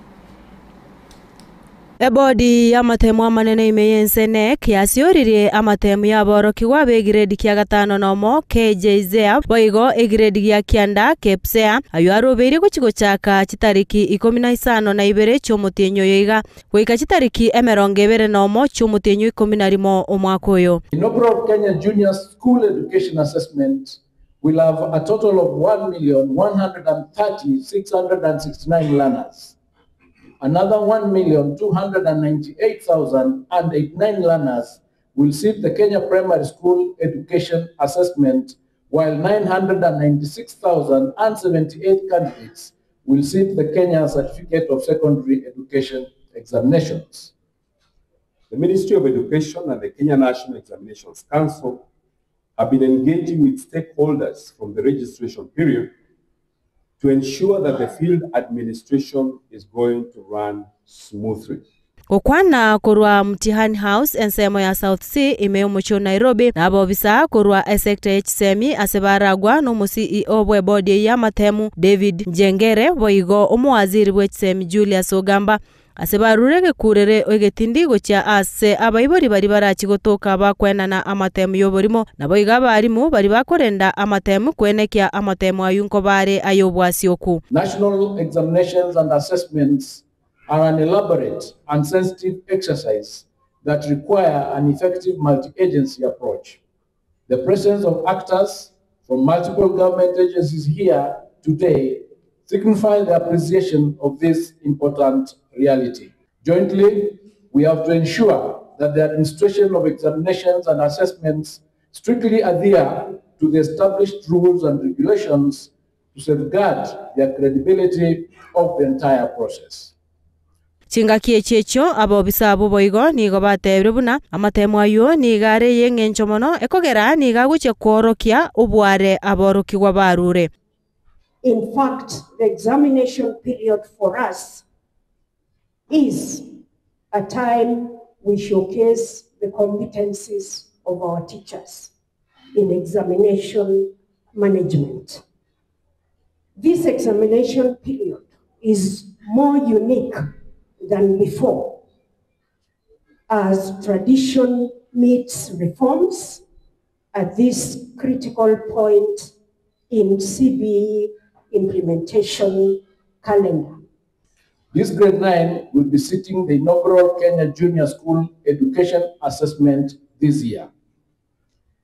Ebodi y'amatemu amanene ime y'ense NEC yasioririe amatemu y'aborokigwa b'egiredi kia gatano nomo KJZEA boigo egiredi gia kianda KPSEA ayio arobeirie gochia gochaka chitariki ikomi na isano na ibere chi'omotienyi oyo iga goika chitariki emerongo ebere nomo chi'omotienyi o ikomi na rimo omwaka oyo. Inaugural Kenya Junior School Education Assessment will have a total of 1,130,669 learners. Another 1,298,089 learners will sit the Kenya Primary School Education Assessment while 996,078 candidates will sit the Kenya Certificate of Secondary Education examinations. The Ministry of Education and the Kenya National Examinations Council have been engaging with stakeholders from the registration period to ensure that the field administration is going to run smoothly. Gokwana korwa Mtihani House ensemo ya South C ime y'omochie o Nairobi, na abobisa korwa esecta ye chisemi ase baragwa na omo CEO bw'ebodi eyio y'amatemu David Njengere boigo omowaziri bwe chisemi Julius Ogamba ase barure egekurere egetindi gochia ase abaibori baria barachi gotoka bakwenana amatemu y'oborimo naboigo abarimu baria bakorenda amatemu kwenekia amatemu aywo nkobare ay'obwasioku. National examinations and assessments are an elaborate and sensitive exercise that require an effective multi-agency approach. The presence of actors from multiple government agencies here today signify the appreciation of this important reality. Jointly, we have to ensure that the administration of examinations and assessments strictly adhere to the established rules and regulations to safeguard the credibility of the entire process. Chingaki echi echio abobisa abwo boigo nigo batebire buna amatemo aywo nigo are y'eng'encho mono ekogera nigo agochia kworokia obware aborokigwa barure. In fact, the examination period for us is a time we showcase the competencies of our teachers in examination management. This examination period is more unique than before, as tradition meets reforms at this critical point in CBE implementation calendar. This grade 9 will be sitting the inaugural Kenya Junior School Education Assessment this year.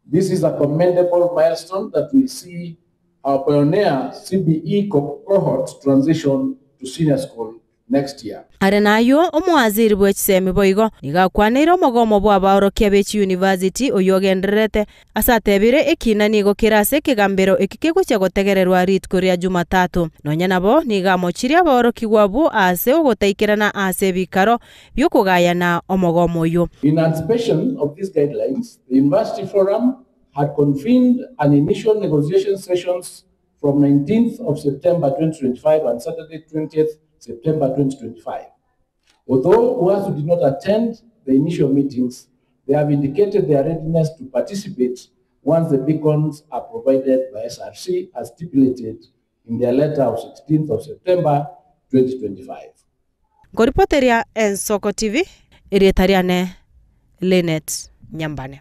This is a commendable milestone that will see our pioneer CBE cohort transition to senior school next year. Are naywo omowaziri bwe chisemi boigo nigo akwaneire omogomo bwa abaorokia be chiuniversity oywo ogendererete ase atebire ekina nigo kere ase ekegambero eki kegochia gotegererwa rituko ria Jumatatu. Nonya nabo nigo amochirie abaorokigwa abwo ase ogotaikerana ase ebikaro biokogayana omogomo oywo. In anticipation of these guidelines, the University Forum had convened an initial negotiation sessions from 19th of September 2025 and Saturday 20th September 2025. Although UASU did not attend the initial meetings, they have indicated their readiness to participate once the beacons are provided by SRC as stipulated in their letter of 16th of September 2025. Nkoripoteria Ensoko TV, erieta riane Linet Nyambane.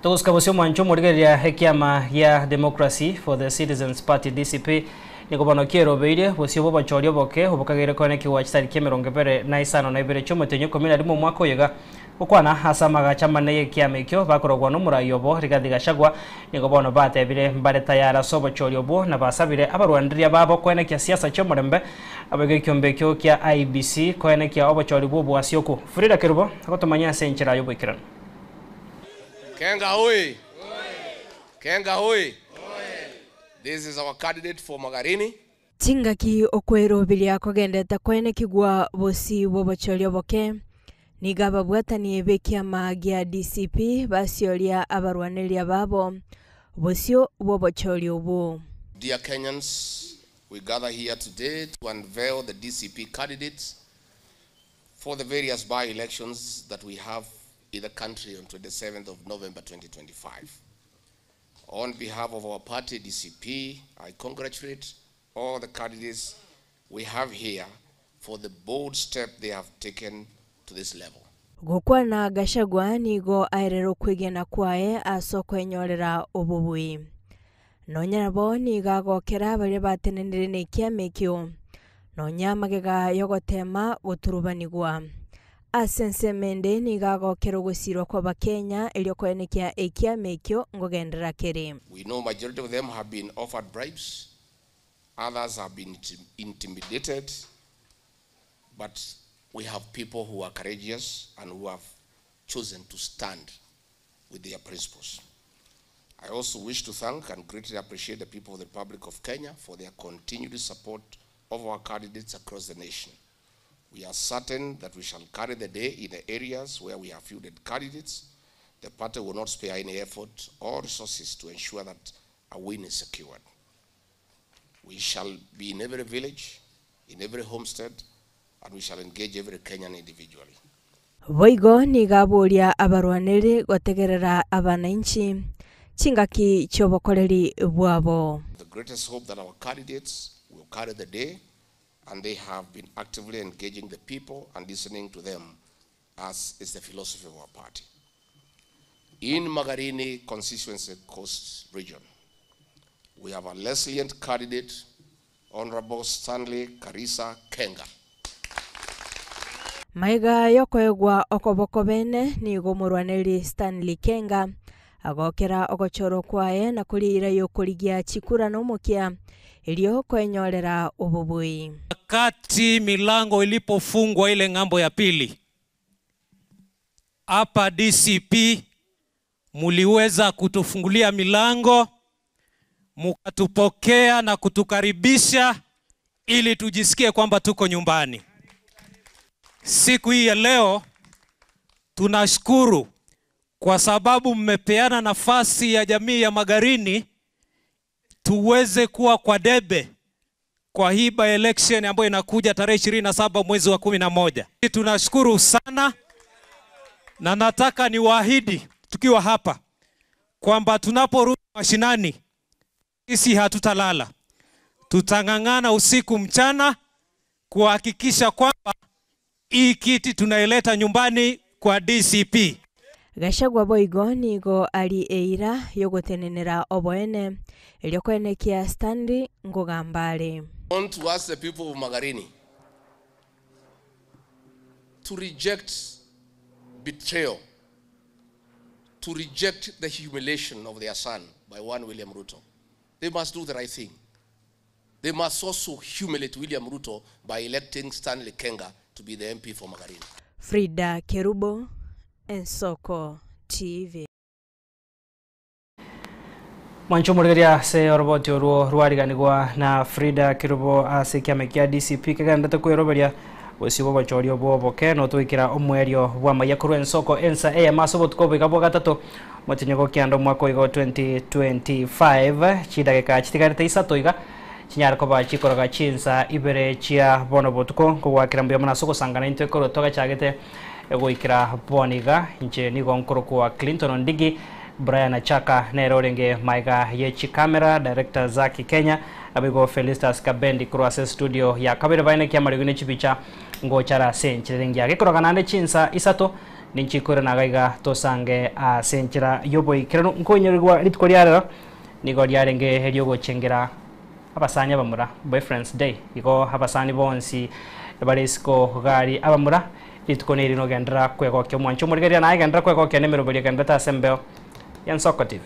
Togosika bosio omwancho omorigereria ekiama gia Democracy for the Citizens Party DCP nigo bono kierobeirie bosio bwa obochori oboke obokageire koene ekegoa chitariki emerongo ebere na isano na ibere chi'omotenyi ikomi na rimo omwaka oyo iga gokwana ase amagacho amanene y'ekiama ekio bakorogwa n'omorai obo Rigathi Gachagua nigo bono batebire mbare tayari ase obochori obwo na basabire abarwanderia babo koenekia siasa chi'omorembe abaigo ekiombe ekio kia IEBC koenekia obochori bwa oboasioku. Frida Kerubo agotomanyia ase enchera y'oboikeranu. Kenga oi! Kenga oi! This is our candidate for Magarini. Chingaki okweroberia kogenderete koenekigwa bosio bw'obochori oboke, nigo ababwatani b'ekiama gia DCP basioria abarwanereria babo bosio bw'obochori obwo. Dear Kenyans, we gather here today to unveil the DCP candidates for the various by-elections that we have in the country on 27th of November 2025. On behalf of our party, DCP, I congratulate all the candidates we have here for the bold step they have taken to this level. Gokwana Gachagua nigo aerere okwegena kwaye ase okwenyorera obobui. Nonya nabo nigo agokera baria batenenire nekiama ekio, nonya amagega y'ogoteema goturubanigwa. Ase ensemo ende nigo agokera ogosirwa kw'Abakenya erio koenekia ekiama ekio ngogenderera kere. We know majority of them have been offered bribes, others have been intimidated, but we have people who are courageous and who have chosen to stand with their principles. I also wish to thank and greatly appreciate the people of the Republic of Kenya for their continued support of our candidates across the nation. We are certain that we shall carry the day in the areas where we have fielded candidates. The party will not spare any effort or resources to ensure that a win is secured. We shall be in every village, in every homestead, and we shall engage every Kenyan individually. Boigo nigo aboria abarwaneri gotegerera abananchi chingaki chi'obokoreri bwabo. The greatest hope that our candidates will carry the day, and they have been actively engaging the people and listening to them, as is the philosophy of our party. In Magarini constituency coast region, we have a resilient candidate, Honorable Stanley Karisa Kenga. Maiga yokoegwa okoboko bene nigo omorwaneri Stanley Kenga agokera ogochorwa kwaye na korira yokorigia chikura na omokia erio koenyorera obobui. Wakati milango ilipofungwa ile ng'ambo ya pili, hapa DCP muliweza kutufungulia milango, mukatupokea na kutukaribisha ili tujisikie kwamba tuko nyumbani. Siku hii ya leo tunashukuru kwa sababu mmepeana nafasi ya jamii ya Magarini tuweze kuwa kwa debe kwa hii by election ambayo inakuja tarehe 27 mwezi wa 11. Tunashukuru sana na nataka niwaahidi tukiwa hapa kwamba tunaporudi mashinani sisi hatutalala. Tutang'ang'ana usiku mchana kuhakikisha kwamba hii kiti tunaileta nyumbani kwa DCP. Gachagua boigo nigo ari eira yogotenenera oboene erio koenekia Stanley Ngugambare. I want to ask the people of Magarini to reject betrayal, to reject the humiliation of their son by one William Ruto. They must do the right thing. They must also humiliate William Ruto by electing Stanley Kenga to be the MP for Magarini. Frida Kerubo, Ensoko TV. Mwancho murigeria se oroboti oruo rwariganigwa na Frida Kerubo ase kiama kia DCP kegendete kwiroberia gosibo bochorio bwoboke no twikira omwerio bwa maya korwa ensoko ensa eyemo ase obotuko boiga bwa gatato motinyego kianda omwaka oiga 2025 chidageka chitigarete isato iga chinyara koba chikoroga chinsa ibere chia bono botuko kogwakira mbuya mono ase ogosangana intwe ekero togachagete egoikera boniga inche nigo nkorokwa Clinton Ondigi Brian Achaka nere orenge maiga ye chikamera director Zaki Kenya abigo Felistas Kabendi korwa ase studio ya kabere baine kia marigune chibicha ngochara ase enchera engiya gekoroga naende chinsa isato ninchikore nagaiga tosange ase enchera yoboikeranu nkonyorigwa rituko riarero nigo riarenge eriogochengera abasani abamura boyfriends day igo abasani bonsi baresiko gari abamura rituko neri nogendera kwegokia omwancho omorigereria naye gendera kwegokia nemeroberio gendete ase embeo ya Nsoko TV.